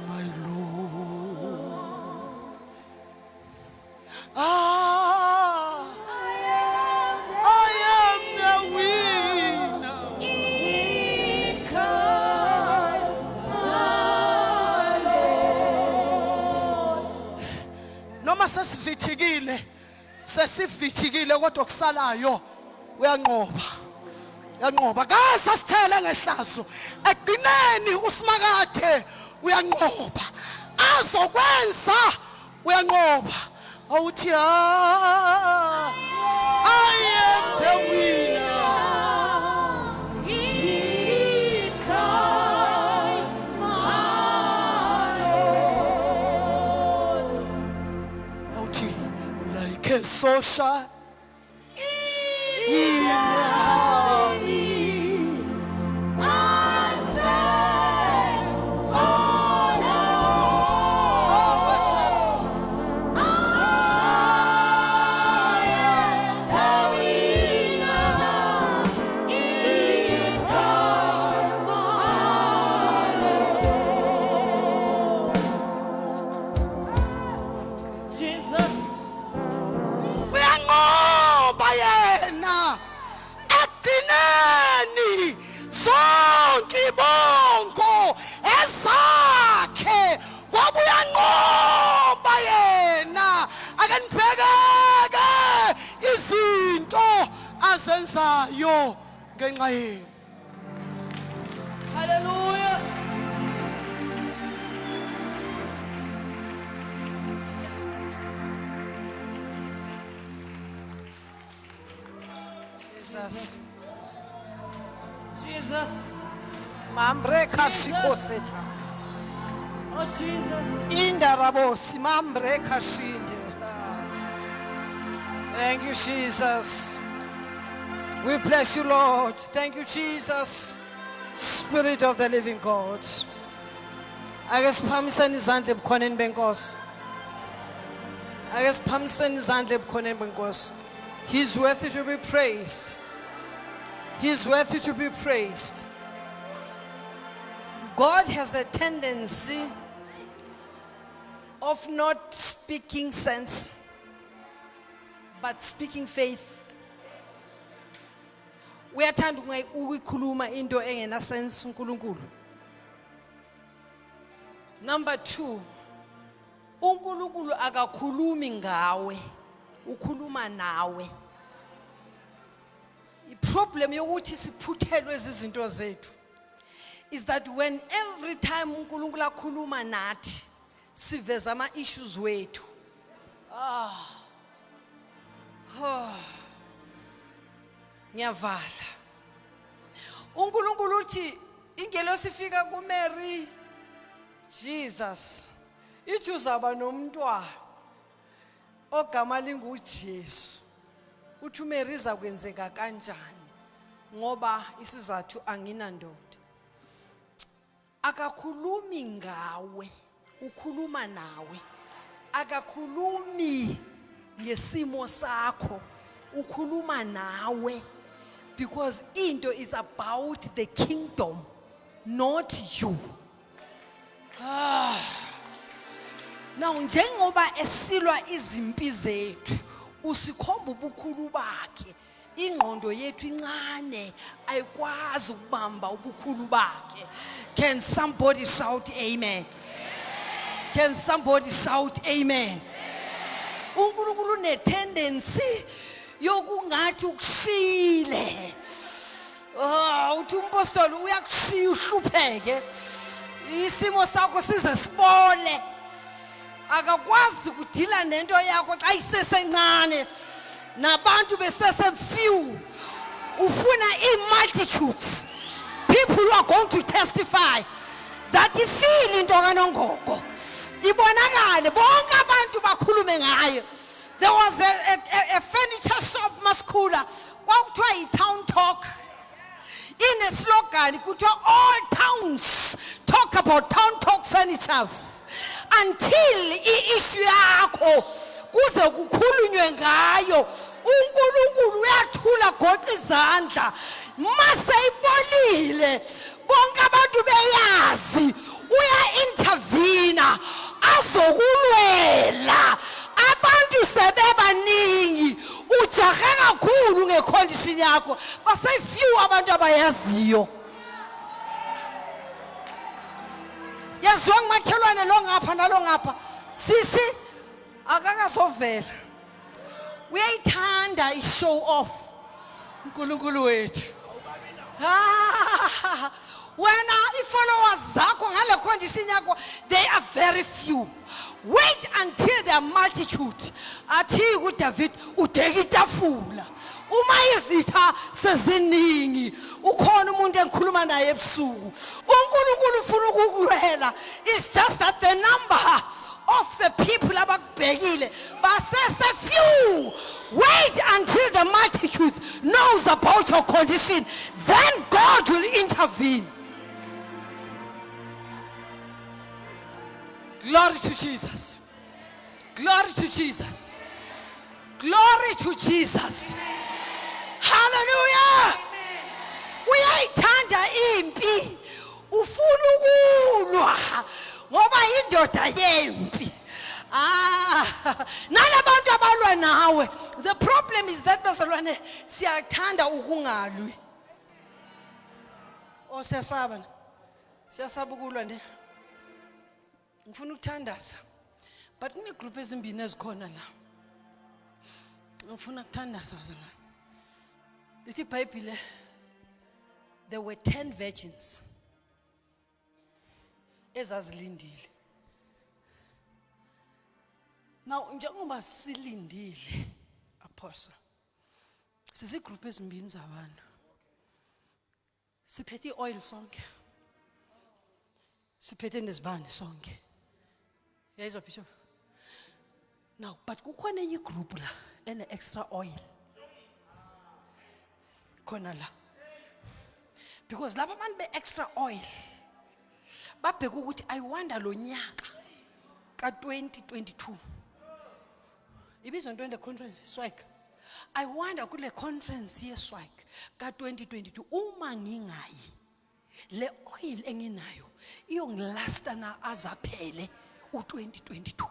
my Lord. Ah, I am the winner In Christ my Lord. Noma sesivithikile, sesivithikile, kodwa kusalayo uyanqoba, uyanqoba. Kaze sithele ngehlazo, ekugcineni uSimakade uyanqoba. Azokwenza, uyanqoba. Awuthi ah, I am the winner In Christ my Lord. Awuthi like a social In the army, I'm safe for now. I am the winner in Christ my Lord. Jesus. Uyanqoba yena ekugcineni, zonke ibongo ezakhe, ngoba uyanqoba yena. Ake nibhekeke izinto azenzayo ngenxa yenu. Hallelujah. Jesus. Jesus. Mambre kashikoseta. Oh Jesus. Indarabosi mambre kashinde. Thank you, Jesus. We bless you, Lord. Thank you, Jesus. Spirit of the living God. Ake siphakamiseni izandla ebukhoneni benkosi. Ake siphakamiseni izandla ebukhoneni benkosi. He's worthy to be praised. He's worthy to be praised. God has a tendency of not speaking sense, but speaking faith. Uyathanda ukuyikhuluma into engena sense uNkulunkulu. Number 2, uNkulunkulu akakhulumi ngawe, ukhuluma nawe. Iproblem yokuthi siphuthelwe izinto zethu is that when every time uNkulunkulu akhuluma nathi, siveza ama issues wethu. Ah. Oh. Ngiyavala. uNkulunkulu uthi ingelosi ifika kuMary, Jesus, ithi uzaba nomntwana ogama linguJesu. Uthi uMary, izakwenzeka kanjani ngoba isizathu anginandoda? Akakhulumi ngawe, ukhuluma nawe. Akakhulumi ngesimo sakho, ukhuluma nawe, because into is about the kingdom, not you. Ah. Now njengoba esilwa izimpi zethu, usikhomba ubukhulu bakhe. Ingqondo yethu incane, ayikwazi ukubamba ubukhulu bakhe. Can somebody shout amen? Can somebody shout amen? UNkulunkulu une-tendency yokungathi ukushiyile. Oh, uthi umpostoli uyakushiya uhlupheke, isimo sakho size sibole. Akakwazi kudila nento yakho xa isesencane nabantu besese few. Ufuna ii-multitudes, people who are going to testify that ifile into kaNongogo, ibonakale, bonke abantu bakhulume ngayo. There was a furniture shop masikhula, kwakuthiwa yi-Town Talk, ine-slogan kuthiwa "All towns talk about Town Talk Furnitures." Until i-issue yakho kuze kukhulunywe ngayo, uNkulunkulu uyathula, goqa izandla. Mase ibolile, bonke abantu beyazi, uya-intervene azokulwela. Abantu sebebaningi, ujahe kakhulu nge-condition yakho, base-few abantu abayaziyo. Yaziwa ngumakhelwane lo ngapha nalo ngapha. Sisi akakazovela, uyayithanda i-show off uNkulunkulu wethu. Ah, wena i-followers zakho ngale condition yakho, they are very few. Wait until there are multitude. Athi kuDavid, udeka itafula uma izitha seziningi. Ukhona umuntu engikhuluma naye ebusuku? UNkulunkulu ufuna ukukulwela. It's just that the number of the people abakubhekile basese few. Wait until the multitude knows about your condition, then God will intervene. Glory to Jesus! Glory to Jesus! Glory to Jesus! Hallelujah! Uyayithanda impi, ufuna ukulwa ngoba indoda yempi. Ah, nalabantu abalwa nawe. The problem is that, bazalwane, siyathanda ukungalwi. Oh, siyasaba, siyasaba ukulwa ne. Ngifuna ukuthandaza, but kune-group ezimbini ezikhona la. Ngifuna ukuthandaza, bazalwane. Lithi iBhayibhile there were 10 virgins ezazilindile. Now njengoba silindile, apostle, sisi-group ezimbini zabantu. Siphethe i-oil sonke, siphethe nezibane sonke, yayizwa, bishop? Now but kukhona enye i-group la ene-extra oil khona la, because laba bantu be-extra oil babheka ukuthi, I wonder lo nyaka ka-2022 ibizwa ntoni le conference, SWAC. I wonder kule conference yeSWAC ka-2022, uma ngingayi, le oil enginayo iyongilasta na azaphele u-2022?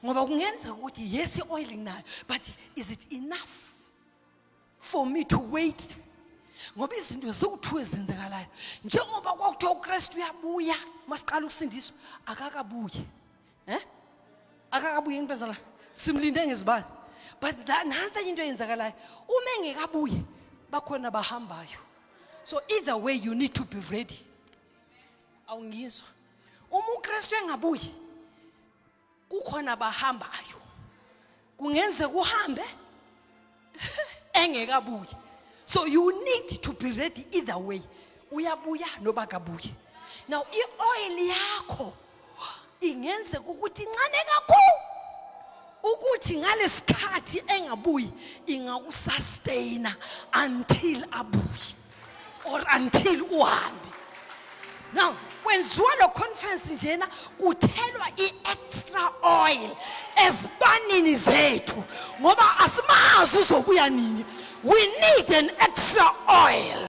Ngoba kungenzeka ukuthi yes, i-oil nginayo, but is it enough for me to wait? Ngoba izinto ziwuthiwe ezenzekalayo, njengoba kwakuthiwa uKristu uyabuya masiqala ukusindiswa, akakabuyi, eh, akakabuyi ngempela la. Simlinde ngezibani, but nansi enye into eyenzakalayo: uma engekabuyi, bakhona bahambayo. So either way you need to be ready. Awungizwa? Uma uKristu engabuyi, kukhona bahambayo. Kungenzeka uhambe engekabuyi, so you need to be ready either way, uyabuya noba kabuyi. Now i-oil yakho ingenzeka ukuthi incane kakhulu ukuthi ngalesikhathi engabuyi ingakusustaina until abuye or until uhambe. Now kwenziwa Kwenziwa lo conference njena kuthelwa i-extra oil ezibanini zethu ngoba asimazi uzobuya nini. We need an extra oil.